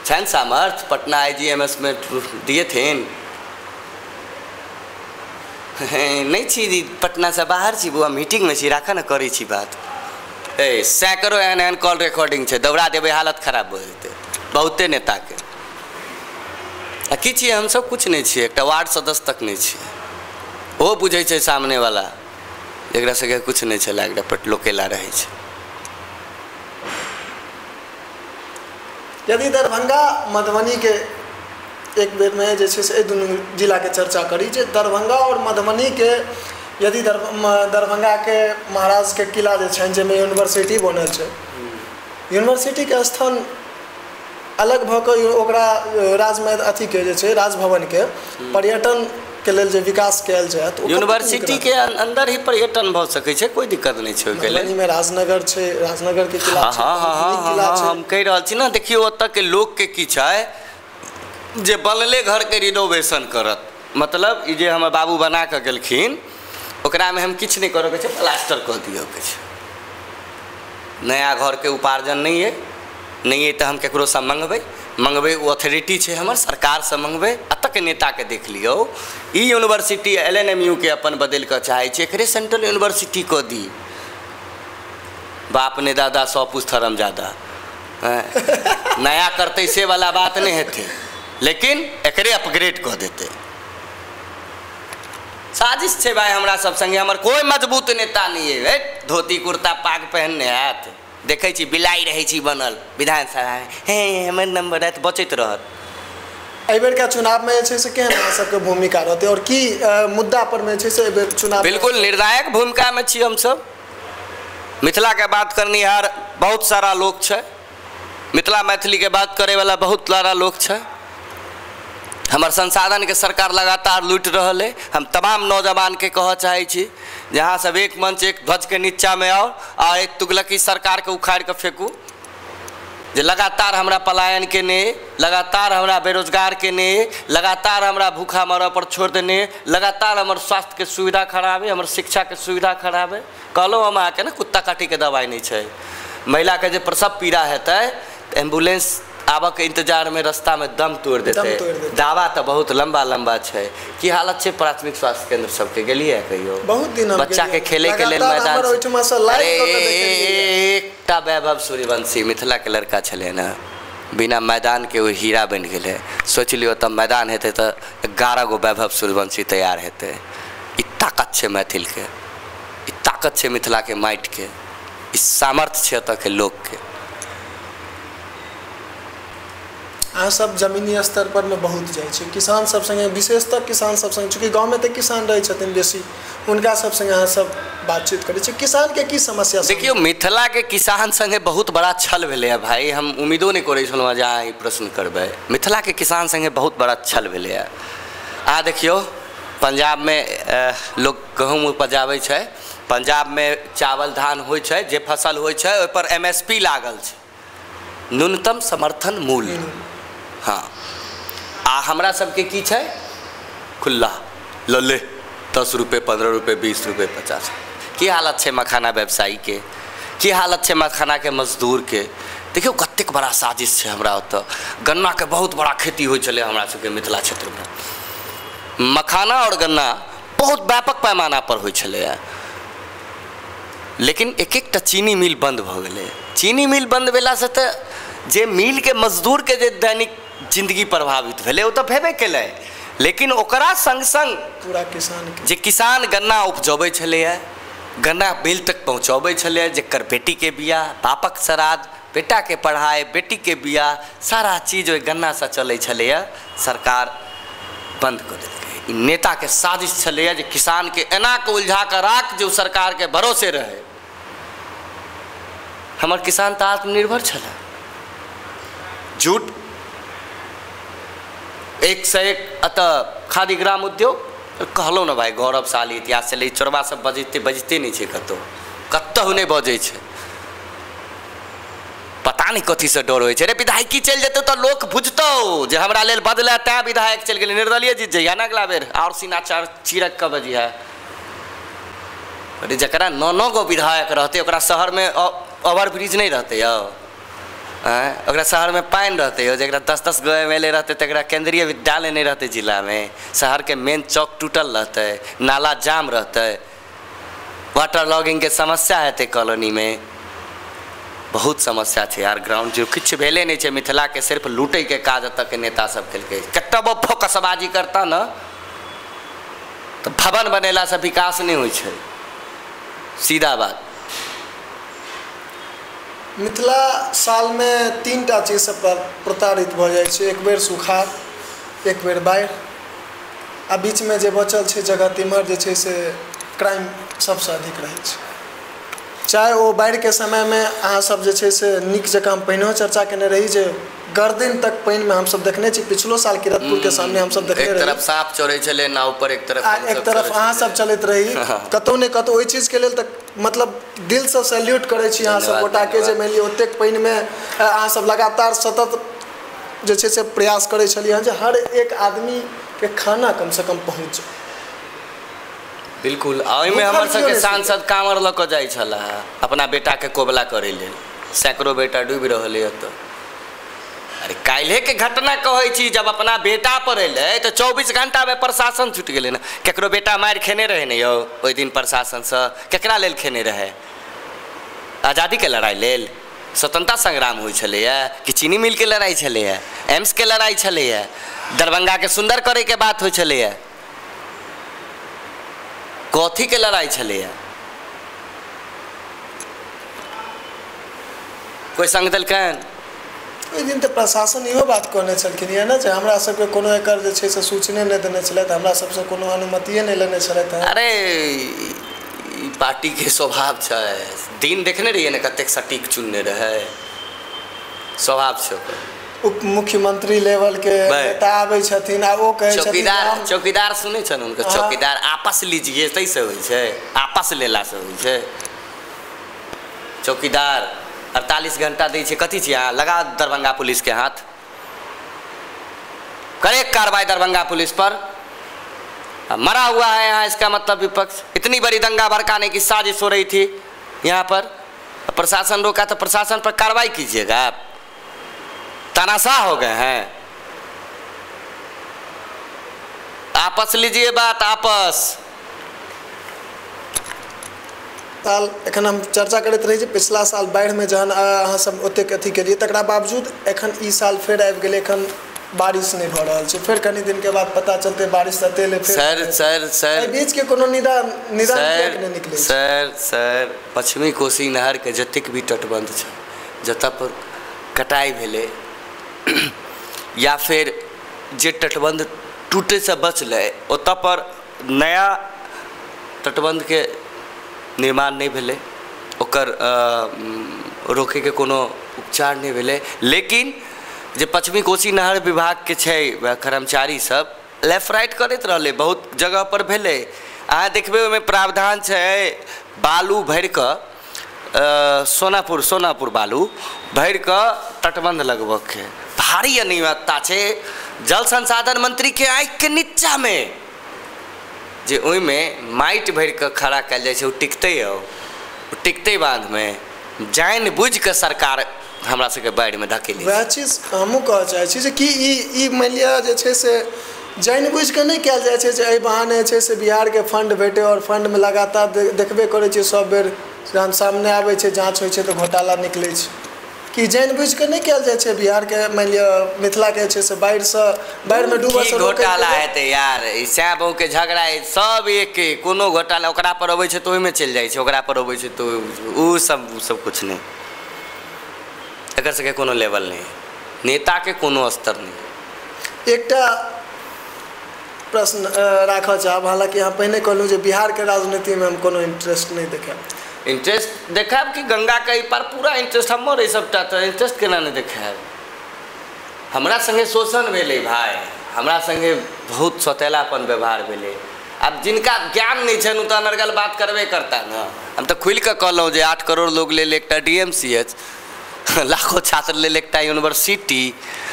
छनि सामर्थ, पटना IGMS में दिएथिन। नहीं छी, पटनासँ बाहर छी बौआ, मीटिंगमे छी, राखऽ ने करै छी बात। ए सैकड़ो एहन एहन कॉल रिकॉर्डिंग छै, दौड़ा देबै हालत खराब भऽ जेतै बहुते नेताके। आ की छियै हमसब? कुछ नहि छियै, एकटा वार्ड सदस्य तक नहि छियै। ओहो बुझै छै सामनेवला एकरा सबके कुछ नहि छै, एकरा पर लोकेला रहै छै। यदि दरभंगा मधुबनी के एक बेर में जे छै से एहि दुनू जिलाके चर्चा करी, जे दरभंगा और मधुबनी के यदि दरभंगा के महाराज के किला जे छनि जाहिमे यूनिवर्सिटी बनल छै, यूनिवर्सिटीके स्थान अलग भऽ कऽ ओकरा राजमे अथीके जे छै राजभवनके पर्यटन के लेल जे विकास कयल जाय तऽ यूनिवर्सिटी के अंदर ही पर्यटन भऽ सकै छै, कोई दिक्कत नहीं छै ओहिके लेल। मधुबनी में राजनगर छै, राजनगर के किला छै। हाँ हाँ हाँ, हम कहि रहल छी ने, देखियौ ओतऽ के लोकके की छै जे बनले घरके रिनोवेशन करत, मतलब ई जे हमर बाबू बना कऽ गेलखिन ओकरामे हम किछु नहि करऽके छै, प्लास्टर कऽ दिअके छै। नया घरके उपार्जन नहि अइ, नहि अइ तऽ हम ककरोसँ मँगबै, मँगबै ओ अथॉरिटी छै हमर, सरकारसँ मँगबै। एतऽ तक नेताके देख लियौ। ई यूनिवर्सिटी LNMU के अपन बदलि कऽ चाहै छै, एकरे सेंट्रल यूनिवर्सिटी कऽ दी। बाप ने दादा 100 पुछ थरम जादा, नया करतै से वाला बात नहि हेतै, लेकिन एकरे अपग्रेड कऽ देतै। साजिश छै भाई हमरा सब संगे, हमर कोई मजबूत नेता नहीं है। धोती कुर्ता पाग पहनने हैत, देखै छी बिलाइ रहै छी बनल विधानसभा में, हे हमर नंबर आयत बचैत रहत। एहिबेरका चुनावमे जे छै से केहन अहाँ सबके भूमिका रहतै और की मुद्दा पर मे छै से एहिबेर चुनाव? बिल्कुल निर्णायक भूमिकामे छी हमसब। मिथिलाके बात करनिहार बहुत सारा लोक छै, मिथिला मैथिलीके बात करैवला बहुत सारा लोक छै। हमर संसाधनके सरकार लगातार लूटि रहल है। हम तमाम नौजवानके कहऽ चाहै छी जे अहाँ सब एक मंच एक ध्वजके नीचाँमे आउ आ एक तुगलकी सरकारके उखाड़ि कऽ फेंकू, जे लगातार हमरा पलायन केने, लगातार हमरा बेरोजगार केने, लगातार हमरा भूखा मरऽ पर छोड़ि देने, लगातार हमर स्वास्थ्यके सुविधा खराब है, हमर शिक्षाके सुविधा खराब है। कहलहुँ हम अहाँके ने, कुत्ता काटीके दवाइ नहि छै। महिलाके जे प्रसव पीड़ा हेतै तऽ एम्बुलेंस आबऽके इंतजारमे रास्तामे दम तोड़ि देतै। दावा तऽ बहुत लम्बा लम्बा छै। की हालत छै प्राथमिक स्वास्थ्य केंद्र सबके? गेलियै कहियो? बहुत दिन बच्चाके खेलैके लेल मैदान। एकटा वैभव सूर्यवंशी मिथिलाके लड़का छलै ने, बिना मैदानके ओ हीरा बनि गेलै। सोचि लियौ तऽ मैदान हेतै तऽ 11 गो वैभव सूर्यवंशी तैयार हेतै। ई ताकत छै मैथिलके, ई ताकत छै मिथिलाके माटिके, ई सामर्थ्य छै एतऽके लोकके। अहाँ सब जमीनी स्तर पर में बहुत जाइ छी किसान सब संगे, विशेषतः किसान सब संगे, चूँकि गाँवमे तऽ किसान रहै छथिन बेसी, हुनका सब संगे अहाँ सब बातचीत करै छी। किसानके की समस्या? देखियौ, मिथिलाके किसान संगे बहुत बड़ा छल भेलैए भाई। हम उम्मीदो नहि करै छलहुँ जे अहाँ ई प्रश्न करबै। मिथिलाके किसान संगे बहुत बड़ा छल भेलैए। अहाँ देखियौ, पंजाबमे लोक गहूँम उपजाबै छै, पंजाबमे चावल धान होइ छै, जे फसल होइ छै ओहिपर MSP लागल छै, न्यूनतम समर्थन मूल्य। हाँ, आ हमरा सबके की छै? खुला लऽ ले 10 रुपये 15 रुपये 20 रुपये 50। की हालत छै मखाना व्यवसायीके, की हालत छै मखानाके मजदूरके? देखियौ कतेक बड़ा साजिश छै। हमरा ओतऽ गन्नाके बहुत बड़ा खेती होइ छलै हमरा सबके मिथिला क्षेत्रमे। मखाना और गन्ना बहुत व्यापक पैमाना पर होइ छलैए, लेकिन एक एकटा चीनी मिल बंद भऽ गेलै। चीनी मिल बंद भेलासँ तऽ जे मिलके मजदूरके जे दैनिक जिंदगी प्रभावित भेलै ओ तऽ भेबे केलै, लेकिन ओकरा संग संग पूरा किसान जे किसान गन्ना उपजबै छलैए, गन्ना मिल तक पहुँचबै छलैए, जकर बेटीके बियाह, बापक श्राद्ध, बेटाके पढ़ाइ, बेटीके बियाह, सारा चीज ओहि गन्नासँ चलै छलैए, सरकार बंद कऽ देलकै। ई नेताके साजिश छलैए जे किसानके एना कऽ उलझा कऽ राख जे ओ सरकारके भरोसे रहै। हमर किसान तऽ आत्मनिर्भर छलै। जूट एक से एक अतः खादी ग्राम उद्योग, कहलहुँ ने भाई गौरवशाली इतिहास छलै। चोरबा सब बजते बजते नहि छै, कतहु कतहु नहि बजै छै। पता नहि कथीसँ डर होइ छै। रे विधायकी चलि जेतौ तऽ लोक बुझतौ जे हमरा लेल बदलै तैँ विधायक चलि गेलै। निर्दलीय जीत जइहे ने अगला बेर, आओर सीना चीरक कऽ बजिहे। अरे जकरा 9-9 गो विधायक रहतै ओकरा शहरमे ओवर ब्रिज नहि रहतै यौ, ओकरा शहरमे पानि रहतै यौ। जकरा 10-10 गो MLA रहतै तकरा केंद्रीय विद्यालय नहि रहतै जिलामे, शहरके मेन चौक टूटल रहतै, नाला जाम रहतै, वाटर लॉगिंगके समस्या हेतै कॉलोनीमे। बहुत समस्या छै यार। ग्राउंड जीरो किछु भेले नहि छै। मिथिलाके सिर्फ लूटैके काज एतऽके नेता सब केलकै। कतबो फोकसबाजी करता ने तऽ भवन बनेलासँ विकास नहि होइ छै, सीधा बात। मिथिला सालमे 3 टा चीजसँ प्रताड़ित भऽ जाइ छै। एक बेर सुखाड़, एक बेर बाढ़ि, आ बीचमे जे बचल छै जगह तिम्हर जे छै से क्राइम सबसँ अधिक रहै छै। चाहे ओ बाढ़िके समयमे अहाँ सब जे छै से नीक जकाँ, हम पहिनेहो चर्चा केने रही जे गर्दन तक पानिमे हमसब देखने छी। पिछलो साल किरतपुरके सामने हमसब देखने रही, एक तरफ साँप चढ़ै छलै नाव पर, एक तरफ अहाँ सब चलैत रही। कतहु ने कतहु ओहि चीजके लेल तऽ मतलब दिलसँ सैल्यूट करै छी अहाँ सब गोटाके जे मानि लिअ ओतेक पानिमे अहाँ सब लगातार सतत जे छै से प्रयास करै छलियै हँ जे हर एक आदमीके खाना कमसँ कम पहुँच जाय। बिल्कुल। ओहिमे हमर सबके सांसद कांवर लऽ कऽ जाइ छलाह अपना बेटाके कोबला करै लेल। सैकड़ों बेटा डूबि रहल है एतऽ। अरे काल्हे के घटना कहै छी, जब अपना बेटा पर एलै तऽ 24 घंटामे प्रशासन छुटि गेलै ने। केकरो बेटा मारि खेने रहै ने यौ ओहि दिन प्रशासनसँ? केकरा लेल खेने रहै? आज़ादीके लड़ाई लेल? स्वतंत्रता संग्राम होइ छलैए कि चीनी मिलके लड़ाई छलैए, एम्सके लड़ाई छलैए, दरभंगाके सुन्दर करैके बात होइ छलैए, कथीके लड़ाई छलैए? कोइ संग देलकनि? ओहि दिन तऽ प्रशासन इहो बात कहने छलखिन यऽ ने जे हमरा सबके कोनो एकर जे छै से सूचने नहि देने छलथि, हमरा सबसँ कोनो अनुमतिए नहि लेने छलथि। अरे ई पार्टीके स्वभाव छै, दिन देखने रहियै ने कतेक सटीक चुनने रहै, स्वभाव छै ओकर। उप मुख्यमंत्री लेवल के नेता आबै छथिन आ ओ कहै छथिन चौकीदार, चौकीदार सुनै छनि हुनकर, चौकीदार आपस लीजिए ताहिसँ होइ छै, आपस लेलासँ होइ छै। चौकीदार 48 घंटा दै छै, कथी छियै अहाँ? लगा दरभंगा पुलिस के हाथ, करे कार्रवाई दरभंगा पुलिस पर। मरा हुआ है यहाँ, इसका मतलब विपक्ष। इतनी बड़ी दंगा भड़काने की साजिश हो रही थी यहाँ पर, प्रशासन रोका तो प्रशासन पर कार्रवाई कीजिएगा आप। तानाशाह हो गए हैं। आपस लीजिए बात, आपस। साल एखन हम चर्चा करैत रही जे पिछला साल बाढ़िमे जहन अहाँ सब ओतेक अथी केलियै तकरा बावजूद एखन ई साल फेर आबि गेलै, एखन बारिश नहि भऽ रहल छै, फेर कनी दिनके बाद पता चलतै बारिश तते एलै। फेर सर सर सर बीचके कोनो निदान निदान किएक नहि निकलै? सर सर पश्चिमी कोसी नहरके जतेक भी तटबंध छै, जतऽ पर कटाइ भेलै या फेर जे तटबंध टूटैसँ बचलै ओतऽ पर नया तटबंधके निर्माण नहि भेलै, ओकर रोकैके कोनो उपचार नहि भेलै। लेकिन जे पश्चिमी कोसी नहर विभागके छै कर्मचारी सब लेफ्ट राइट करैत रहलै, बहुत जगह पर भेलै। अहाँ देखबै ओहिमे प्रावधान छै बालू भरिकऽ सोनापुर सोनापुर बालू भरिकऽ तटबंध लगबऽके, भारी अनियमितता छै। जल संसाधन मंत्रीके आँखिके नीचाँमे जे ओहिमे माटि भरिकऽ खड़ा कयल जाइ छै, ओ टिकतै यौ? ओ टिकतै बाँधमे? जानि बुझिकऽ सरकार हमरा सबके बाढ़िमे धकेलै। वएह चीज हमहूँ कहऽ चाहै छी जे कि ई मानि लिअ जे छै से जानि बुझिकऽ नहि कयल जाइ छै जे एहि बहाने जे छै से बिहारके फंड भेटै, आओर फंडमे लगातार देखबे करै छियै सब बेर जहन सामने आबै छै जाँच होइ छै तऽ घोटाला निकलै छै। कि जानि बुझिकऽ नहि कयल जाइ छै बिहारके मानि लिअ मिथिलाके जे छै से बाढ़िसँ बाढ़िमे डूबऽसँ घोटाला हेतै यार? ई सैं बहुके झगड़ा सब एके, कोनो घोटाला ओकरा पर अबै छै तऽ ओहिमे चलि जाइ छै, ओकरा पर अबै छै तऽ ओ सब कुछ नहि। एकर सबके कोनो लेवल नहि, नेताके कोनो स्तर नहि। एकटा प्रश्न राखऽ चाहब, हालाँकि अहाँ पहिने कहलहुँ जे बिहारके राजनीतिमे हम कोनो इंटरेस्ट नहि देखायब। इंटरेस्ट देखायब कि गंगाके एहि पर पूरा इंटरेस्ट हमर अइ सबटा, तऽ इंटरेस्ट केना नहि देखायब? हमरा सङ्गे शोषण भेलै भाय, हमरा सङ्गे बहुत सौतेलापन व्यवहार भेलै। आब जिनका ज्ञान नहि छनि ओ तऽ अनर्गल बात करबे करता ने। हम तऽ खुलिकऽ कहलहुँ जे 8 करोड़ लोग लेल एकटा DMCH, लाखों छात्र लेल एकटा यूनिवर्सिटी,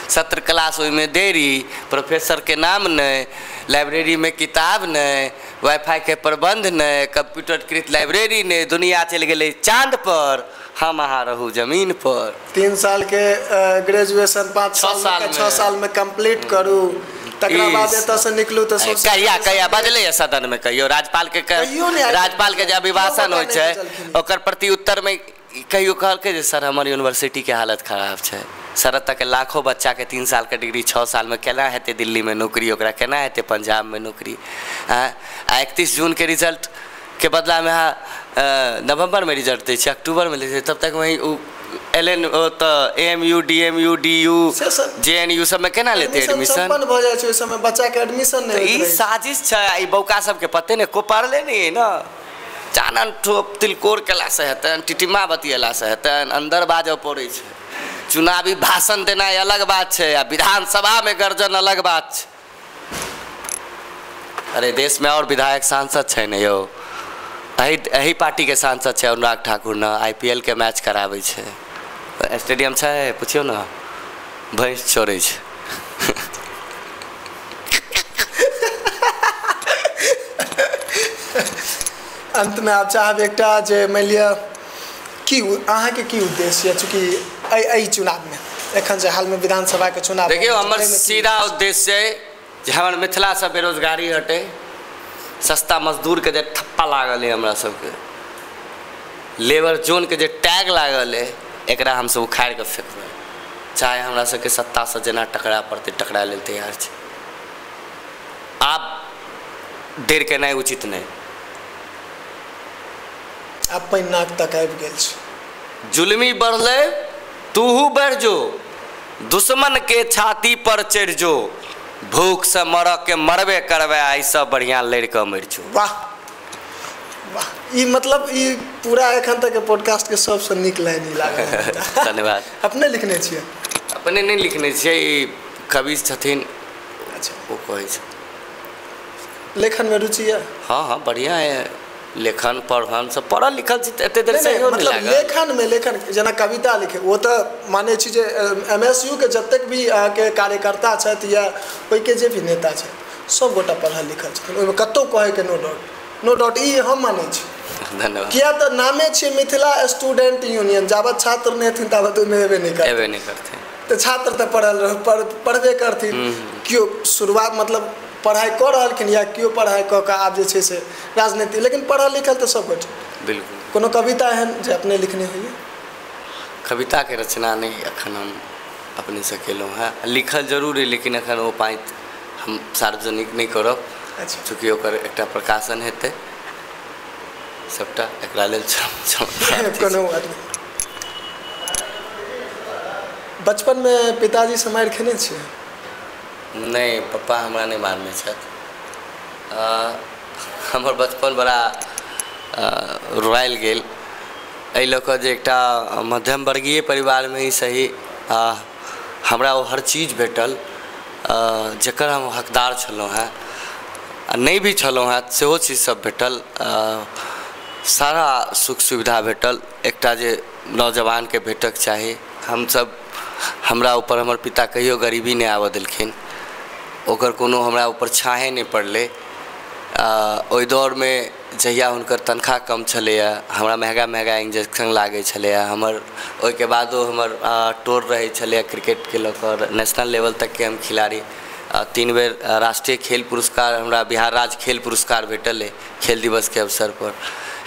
17 क्लास ओहिमे देरी, प्रोफेसरके नाम नहि, लाइब्रेरीमे किताब नहि, वाईफाईके प्रबंध नहि, कंप्यूटरकृत लाइब्रेरी नहि, दुनिया चलि गेलै चाँद पर, हम अहाँ रहू जमीन पर। 3 साल के ग्रेजुएशन 5 साल 6 साल में कंप्लीट करू, तकरा बाद एतऽ से निकलू। तऽ कहिया कहिया बजलै सदन में? कहियो राज्यपाल के राज्यपाल के जे अभिभाषण होइ छै ओकर प्रति उत्तर में कहियो कहलकै जे सर हमर यूनिवर्सिटीके हालत खराब छै, सर एतऽके लाखों बच्चाके 3 सालके डिग्री 6 सालमे केना हेतै दिल्लीमे नौकरी, ओकरा केना हेतै पंजाबमे नौकरी? आ 31 जूनके रिजल्टके बदलामे अहाँ नवम्बरमे रिजल्ट दै छै, अक्टूबरमे दै छै, तब तक वही ओ एल एन तऽ AMU DMU DU JNU सबमे केना लेतै एडमिशन? भऽ जाइ छै ओहि समय बच्चाके एडमिशन नहि। ई साजिश छै, ई बौका सबके पते नहि, को पढ़ले नहि है ना। चानन ठोप तिलकोर केलासँ हेतनि, टिटिमा बतियेलासँ हेतनि, अन्दर बाजऽ पड़ै छै। चुनावी भाषण देनाइ अलग बात छै आ विधानसभामे गर्जन अलग बात छै। अरे देशमे और विधायक सांसद छै ने यौ, एहि पार्टीके सांसद छै अनुराग ठाकुर ने, IPL के मैच कराबै छै, स्टेडियम छै, पुछियौ ने, भैंस चोरै छै। अंतमे आब चाहब एकटा जे मानि लिअ कि अहाँके की उद्देश्य यऽ चूँकि एहि चुनावमे? एखन जे हालमे विधानसभाके चुनाव? देखियौ, हमर सीधा उद्देश्य अइ जे हमर मिथिलासँ बेरोजगारी हटे। सस्ता मजदूरके जे ठप्पा लागल अइ, हमरा सबके लेबर जोनके जे टैग लागल अइ, एकरा हमसब उखाड़ि कऽ फेकबै। चाहे हमरा सबके सत्तासँ जेना टकरा पड़तै, टकरा लेल तैयार छी। आब देर केनाइ उचित नहि। आब पानि नाक तक आबि गेल छै। जुलमी बढ़लै, तूहू बढ़ि जो, दुश्मन के छाती पर चढ़ि जो, भूख से मरऽ के मरबे करबै, एहिसँ बढ़िआँ लड़ि कऽ मरि जो। वाह वाह, ई मतलब ई पूरा एखन तक के पॉडकास्ट के सबसँ नीक लाइन ई लागल। धन्यवाद। अपने लिखने छियै? अपने नहि लिखने छियै, ई कवि छथिन। अच्छा, ओ कहै छै। लेखनमे रुचि यऽ? हँ हँ, बढ़िआँ यऽ। लेखन पढ़न सब, पढ़ल लिखल छी तऽ एते देर नहि, सहयोग नहि मतलब लागल। लेखनमे, लेखन जेना कविता लिखे, ओ तऽ मानै छी जे MSU के जतेक भी अहाँके कार्यकर्ता छथि या ओहिके जे भी नेता छथि, सब गोटा पढ़ल लिखल छथिन। ओहिमे कतहु कहैके नो डाउट, नो डाउट, ई हम मानै छी। धन्यवाद। किया तऽ नामे छियै मिथिला स्टूडेंट यूनियन, जाबत छात्र नहि हेथिन ताबत ओहिमे एबे नहि करथिन। एबे नहि करथिन। तऽ छात्र तऽ पढ़ल पढ़बे करथिन। केओ शुरुआत मतलब पढ़ाइ कऽ रहलखिन या केओ पढ़ाइ कऽ कऽ आब जे छै से राजनीति, लेकिन पढ़ल लिखल तऽ सब गोटे। बिल्कुल। कोनो कविता एहन जे अपने लिखने होइए? कविताके रचना नहि एखन हम अपनेसँ केलहुँ हेँ। लिखल जरूर अइ, लेकिन एखन ओ पाँति हम सार्वजनिक नहि करब। अच्छा। चूँकि ओकर एकटा प्रकाशन हेतै सबटा, एकरा लेल क्षमा। कोनो बात नहि। बचपनमे पिताजीसँ मारि खेने छियै? नहि, पप्पा हमरा नहि मारने छथि। हमर बचपन बड़ा रोआयल गेल एहि लऽ कऽ जे एकटा मध्यम वर्गीय परिवारमे ही सही, हमरा ओ हर चीज भेटल जकर हम हकदार छलहुँ हेँ आ नहि भी छलहुँ हेँ, सेहो चीज सब भेटल। सारा सुख सुविधा भेटल एकटा जे नौजवानके भेटक चाही। हमसब, हमरा ऊपर हमर पिता कहियो गरीबी नहि आबऽ देलखिन, ओकर कोनो हमरा ऊपर छाहे नहि पड़लै। ओहि दौरमे जहिया हुनकर तनख्वाह कम छलैए, हमरा महगा महगा इंजेक्शन लागै छलैए। हमर ओहिके बादो हमर टोर रहै छलैए क्रिकेटके लऽ कऽ, नेशनल लेवल तकके हम खिलाड़ी। 3 बेर राष्ट्रीय खेल पुरस्कार, हमरा बिहार राज्य खेल पुरस्कार भेटल अइ खेल दिवसके अवसरपर।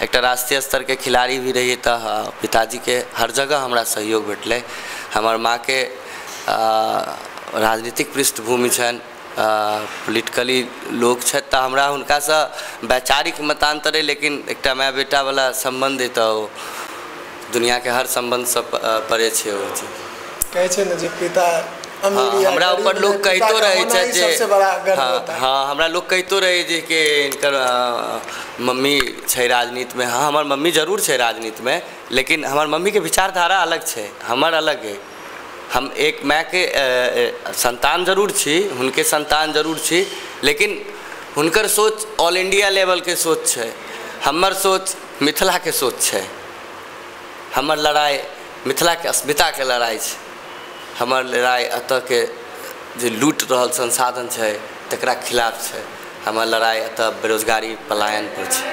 एकटा राष्ट्रीय स्तरके खिलाड़ी भी रहियै तऽ पिताजीके हर जगह हमरा सहयोग भेटलै। हमर माँके राजनीतिक पृष्ठभूमि छनि, पोलिटिकली लोक छथि, तऽ हमरा हुनकासँ वैचारिक मतान्तर अइ, लेकिन एकटा माय बेटावला सम्बन्ध अइ तऽ ओ दुनिआँके हर सम्बन्धसँ परे छै ओ चीज। कहै छै ने जे पिता अमीर या हमरा गरीब ऊपर लोक में कहितो पिता का रहै होना छथि ही जे सबसे बड़ा गर्व हाँ होता है। हाँ, हमरा लोक कहितो रहै जे कि हिनकर मम्मी छै राजनीतिमे। हाँ, हमर मम्मी जरूर छै राजनीतिमे, लेकिन हमर मम्मीके विचारधारा अलग छै, हमर अलग अइ। हम एक मायके संतान जरूर छी, हुनके संतान जरूर छी, लेकिन हुनकर सोच ऑल इंडिया लेवलके सोच छै, हमर सोच मिथिलाके सोच छै। हमर लड़ाइ मिथिलाके अस्मिताके लड़ाइ छै। हमर लड़ाइ एतऽके जे लूटि रहल संसाधन छै तकरा खिलाफ छै। हमर लड़ाइ एतऽ बेरोजगारी पलायन पर छै।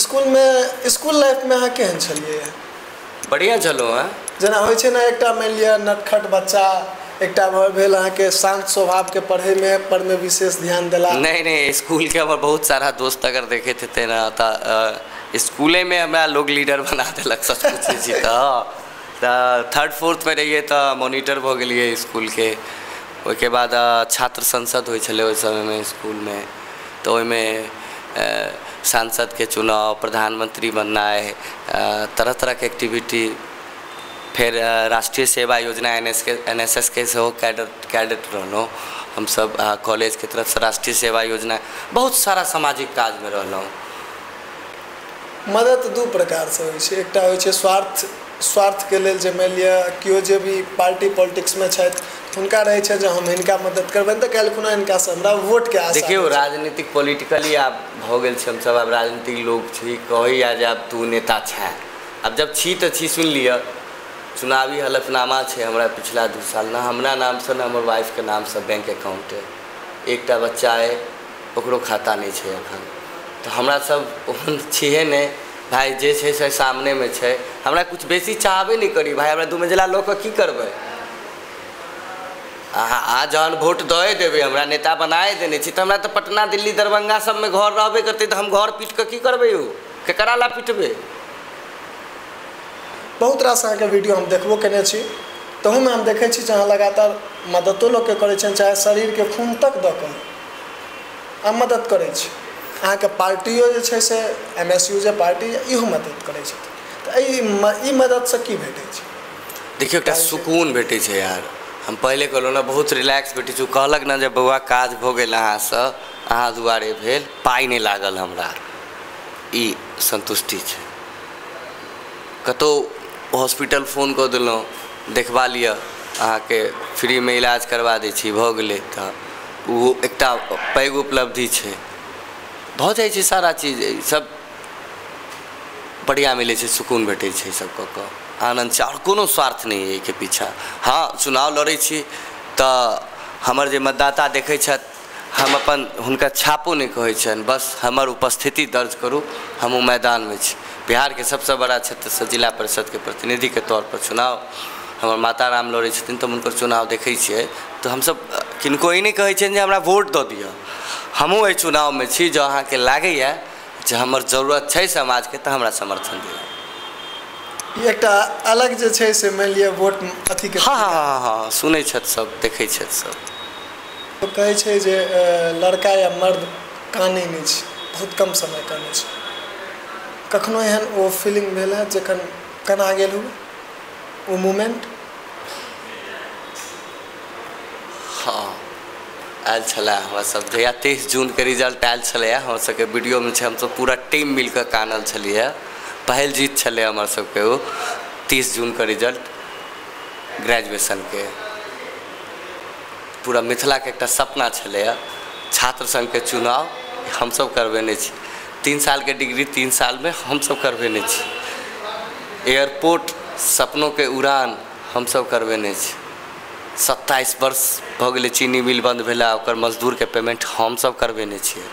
स्कूलमे, स्कूल लाइफमे अहाँ केहन छलियै? बढ़िआँ छलहुँ हेँ। जेना होइ छै ने, एकटा मानि लिअ नटखट बच्चा, एकटा भेल अहाँके शान्त स्वभावके, पढ़ैमे परमे विशेष ध्यान देला। नहि नहि, स्कूलके हमर बहुत सारा दोस्त अगर देखैत हेतै ने तऽ स्कूलेमे हमरा लोग लीडर बना देलक। सच पूछै छी तऽ थर्ड फोर्थमे रहियै तऽ मोनिटर भऽ गेलियै स्कूलके। ओहिके बाद छात्र संसद होइ छलै ओहि समयमे स्कूलमे, तऽ ओहिमे सांसदके चुनाव, प्रधानमंत्री बननाइ, तरह तरहके एक्टिविटी। फेर राष्ट्रीय सेवा योजना NSS के सेहो कैडेट रहलहुँ हमसब। कॉलेजके तरफसँ राष्ट्रीय सेवा योजना, बहुत सारा सामाजिक काजमे रहलहुँ। मदद दू प्रकारसँ होइ छै। एकटा होइ छै स्वार्थ, स्वार्थके लेल जे मानि लिअ केओ जे भी पार्टी पॉलिटिक्समे छथि, हुनका रहै छै जे हम हिनका मदद करबनि तऽ काल्हि खुना हिनकासँ हमरा वोटके आशा देखियौ होइ छै। राजनीतिक पोलिटिकली आब भऽ गेल छै। हमसब आब राजनीतिक लोक छी, कहैया जे आब तू नेता छेँ। आब जब छी तऽ छी, सुनि लिअ, चुनावी हलफनामा छै हमरा। पिछला 2 साल ने हमरा नामसँ ने हमर वाइफके नामसँ बैंक अकाउंट अइ। एकटा बच्चा अइ, ओकरो खाता नहि छै एखन। तऽ हमरा सब ओहन छिहे नहि भाइ जे छै से सामनेमे छै, हमरा किछु बेसी चाहबे नहि करी भाइ, हमरा 2 मंजिला लऽ कऽ की करबै? अहाँ जहन वोट दए देबै, हमरा नेता बनाए देने छी, तऽ हमरा तऽ पटना दिल्ली दरभंगा सबमे घर रहबे करतै, तऽ हम घर पीट कऽ की करबै? यौ केकरा ला पिटबै? बहुत रास अहाँके वीडियो हम देखबो केने छी, तहूमे हम देखै छी जे अहाँ लगातार मददो लोकके करै छियनि, चाहे शरीरके खून तक दऽ कऽ अहाँ मदद करै छी। अहाँके पार्टियो जे छै से MSU जे पार्टी इहो मदद करै छथिन, तऽ ई मददसँ की भेटै छै? देखियौ, एकटा सुकून भेटै छै यार। हम पहिले कहलहुँ ने, बहुत रिलैक्स भेटै छै। ओ कहलक ने जे बौआ काज भऽ गेल अहाँसँ, अहाँ दुआरे भेल, पाइ नहि लागल हमरा, ई सन्तुष्टि छै। कतहु हॉस्पिटल फोन कऽ देलहुँ, देखबा लिअ, अहाँके फ्रीमे इलाज करबा दै छी, भऽ गेलै, तऽ ओ एकटा पैघ उपलब्धि छै। भऽ जाइ छै सारा चीज, सब बढ़िआँ मिलै छै, सुकून भेटै छै, सब कऽ कऽ आनन्द छै, आओर कोनो स्वार्थ नहि एहिके पीछा। हँ, चुनाव लड़ै छी तऽ हमर जे मतदाता देखै छथि, हम अपन हुनका छापो नहि कहै छियनि, बस हमर उपस्थिति दर्ज करू, हम ओ मैदानमे छी। बिहारके सबसँ बड़ा क्षेत्रसँ जिला परिषदके प्रतिनिधिके तौरपर चुनाव हमर माता राम लड़ै छथिन, तऽ हम हुनकर चुनाव देखै छियै, तऽ हमसब किनको ई नहि कहै छियनि जे हमरा वोट दऽ दिअ, हमहूँ एहि चुनावमे छी, जँ अहाँके लागैए जे हमर जरूरत छै समाजके, तऽ हमरा समर्थन दिअ। एकटा अलग जे छै से मानि लिअ वोट अथीके। हँ हँ हँ, सुनै छथि सब, देखै छथि सब। कहै छै जे लड़का या मर्द कानै नहि छै, बहुत कम समय कानै छै। कखनो एहन ओ फीलिंग भेल है जखन कना गेल हुए ओ मोमेंट? हँ, आयल छलै हमरा सब जहिया 23 जूनके रिजल्ट आयल छलैए, हमर सबके वीडियोमे छै, हमसब पूरा टीम मिलकऽ कानल छलियै। पहिल जीत छलै हमर सबके ओ 30 जूनके रिजल्ट ग्रेजुएशनके। पूरा मिथिलाके एकटा सपना छलैए छात्र संघके चुनाव हमसब करबेने छी। 3 सालके डिग्री 3 सालमे हमसब करबेने छी। एयरपोर्ट सपनोके उड़ान हमसब करबेने छी। 27 वर्ष भऽ गेलै चीनी मिल बन्द भेला, ओकर मजदूरके पेमेंट हमसब करबेने छियै।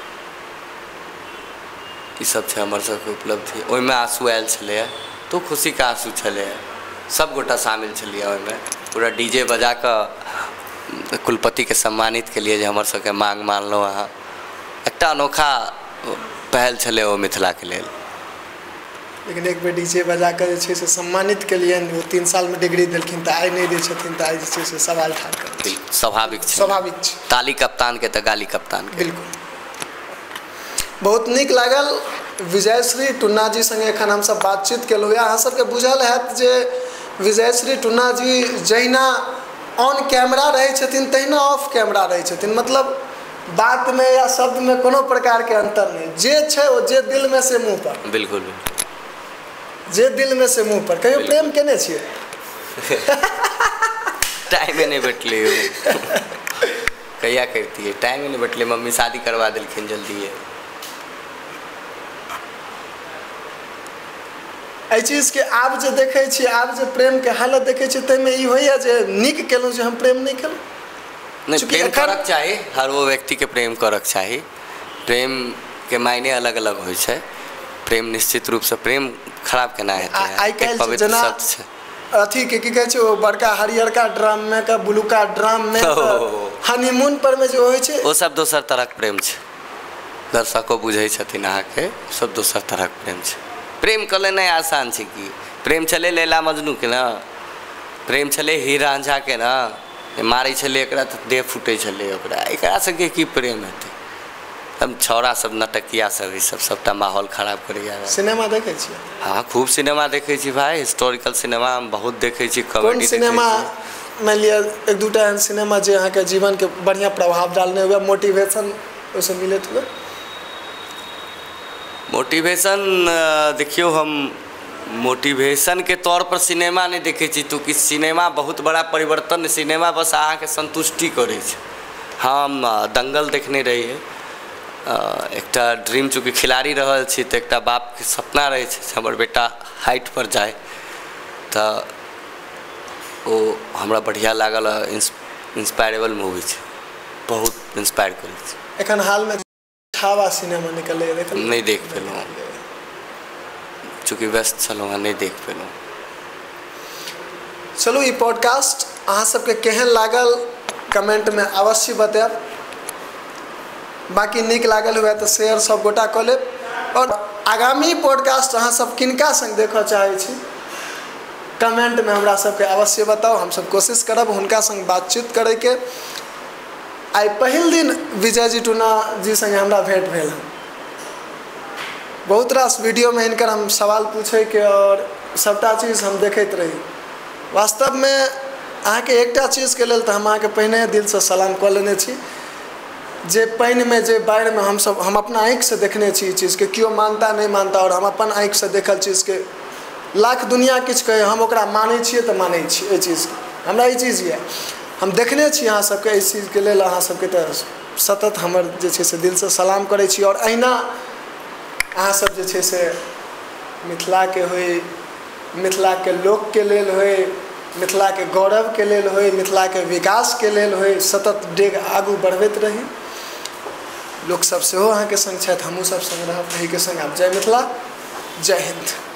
ई सब छै हमर सबके उपलब्धि। ओहिमे आंसू आयल छलैए, तो खुशीके आंसू छलैए, सब गोटा शामिल छलियै ओहिमे। पूरा डीजे बजा कऽ कुलपतिके सम्मानित केलियै जे हमर सबके मांग मानलहुँ अहाँ। एकटा अनोखा पहल छलै ओ मिथिलाके लेल। लेकिन एक बेर डीजे बजा कऽ जे छै से सम्मानित केलियनि, ओ 3 सालमे डिग्री देलखिन, तऽ आइ नहि दै छथिन, तऽ आइ जे छै से सवाल ठाढ़ कर। स्वाभाविक छै, स्वाभाविक छै। ताली कप्तानके तऽ गाली कप्तानके। बिल्कुल, बहुत नीक लागल विजयश्री टुन्ना जी संगे एखन हमसब बातचीत केलहुँ। अहाँ सबके बुझल हैत जे विजयश्री टुन्ना जी जहिना ऑन कैमरा रहै छथिन तहिना ऑफ कैमरा रहै छथिन, मतलब बात में या शब्द में कोनो प्रकार के अंतर नहीं, जे छै ओ जे दिल में से मुँह पर। बिल्कुल, जे दिल में से मुँह पर। कहियो प्रेम केने छियै? टाइमे नहि भेटलै, कहिया करतियै, टाइमे नहि भेटलै। मम्मी शादी करवा देलखिन जल्दिए। एहि चीजके आब जे देखै छी, आब जे प्रेमके हालत देखै छी, ताहिमे ई होइए जे नीक केलहुँ जे हम प्रेम नहि केलहुँ। नहीं, प्रेम करक चाही, हर वो व्यक्तिके प्रेम करक चाही। प्रेमके मायने अलग अलग होइ छै। प्रेम निश्चित रूपसँ प्रेम खराब केना हेतै? आइ काल्हि जेना अथी के की कहै छै, ओ बड़का हरियरका ड्राममे के ब्लूका ड्राममे हनीमून परमे जे होइ छै, ओ सब दोसर तरहक प्रेम छै। दर्शको बुझै छथिन अहाँके, सब दोसर तरहक प्रेम छै। प्रेम कऽ लेनाइ आसान छै की? प्रेम छलै लैला मजनूके ने, प्रेम छलै हीर राँझाके ने, मारै छलै एकरा तऽ देह फूटै छलै ओकरा। एकरा सबके की प्रेम हेतै? हम छौड़ा सब नटकिया सब ई सब सबटा माहौल खराब करैया। सिनेमा देखै छी? हाँ, खूब सिनेमा देखै छी भाई। हिस्टोरिकल सिनेमा हम बहुत देखै छी। कॉमेडी सिनेमा मानि लिअ एक दूटा एहन सिनेमा जे अहाँके जीवनके बढ़िआँ प्रभाव डालने हुए, मोटिवेशन ओहिसँ मिलैत हुए? मोटिवेशन देखियौ, हम मोटिवेशन के तौर पर सिनेमा नहीं देखै छी, चूँकि सिनेमा बहुत बड़ा परिवर्तन, सिनेमा बस अहाँके संतुष्टि करै छै। हम दंगल देखने रहियै, एकटा ड्रीम, चूँकि खिलाड़ी रहल छी तऽ एकटा बापके सपना रहै छै हमर बेटा हाइट पर जाय, तऽ ओ हमरा बढ़िआँ लागल। इंस्पायरेबल मूवी छै, बहुत इंस्पायर करै छै। एखन हालमे छावा सिनेमा निकललै, नहीं देख पेलहुँ। चूँकि व्यस्त छलहुँ हँ, नहि देख पेलहुँ। चलू, ई पॉडकास्ट अहाँ सबके केहन लागल कमेंटमे अवश्य बतायब। बाँकी नीक लागल हुए तऽ शेयर सब गोटा कऽ लेब। आओर आगामी पॉडकास्ट अहाँ सब किनका सङ्ग देखऽ चाहै छी कमेंटमे हमरा सबके अवश्य बताउ। हमसब कोशिश करब हुनका सङ्ग बातचीत करैके। आइ पहिल दिन विजय जी टुन्ना जी सङ्गे हमरा भेंट भेल हँ। बहुत रास वीडियोमे हिनकर हम सवाल पूछैके आओर सभटा चीज हम देखैत रही। वास्तवमे अहाँके एकटा चीजके लेल तऽ हम अहाँके पहिने दिलसँ सलाम कऽ लेने छी, जे पानिमे जे बाढ़िमे हमसब हम अपना आँखिसँ देखने छी ई चीजके, केओ मानता नहि मानता, आओर हम अपन आँखिसँ देखल चीजके लाख दुनिआ किछु कहै, हम ओकरा मानै छियै तऽ मानै छियै एहि चीजके। हमरा ई चीज यऽ, हम देखने छी अहाँ सबके, एहि चीजके लेल अहाँ सबके तऽ सतत हमर जे छै से दिलसँ सलाम करै छी। आओर अहिना अहाँ सब जे छै से मिथिलाके होइ, मिथिलाके लोकके लेल होइ, मिथिलाके गौरवके लेल होइ, मिथिलाके विकासके लेल होइ, सतत डेग आगू बढ़बैत रही। लोकसब सेहो अहाँके सङ्ग छथि, हमहूँ सब सङ्ग रहब। एहिके सङ्ग आब जय मिथिला, जय हिन्द।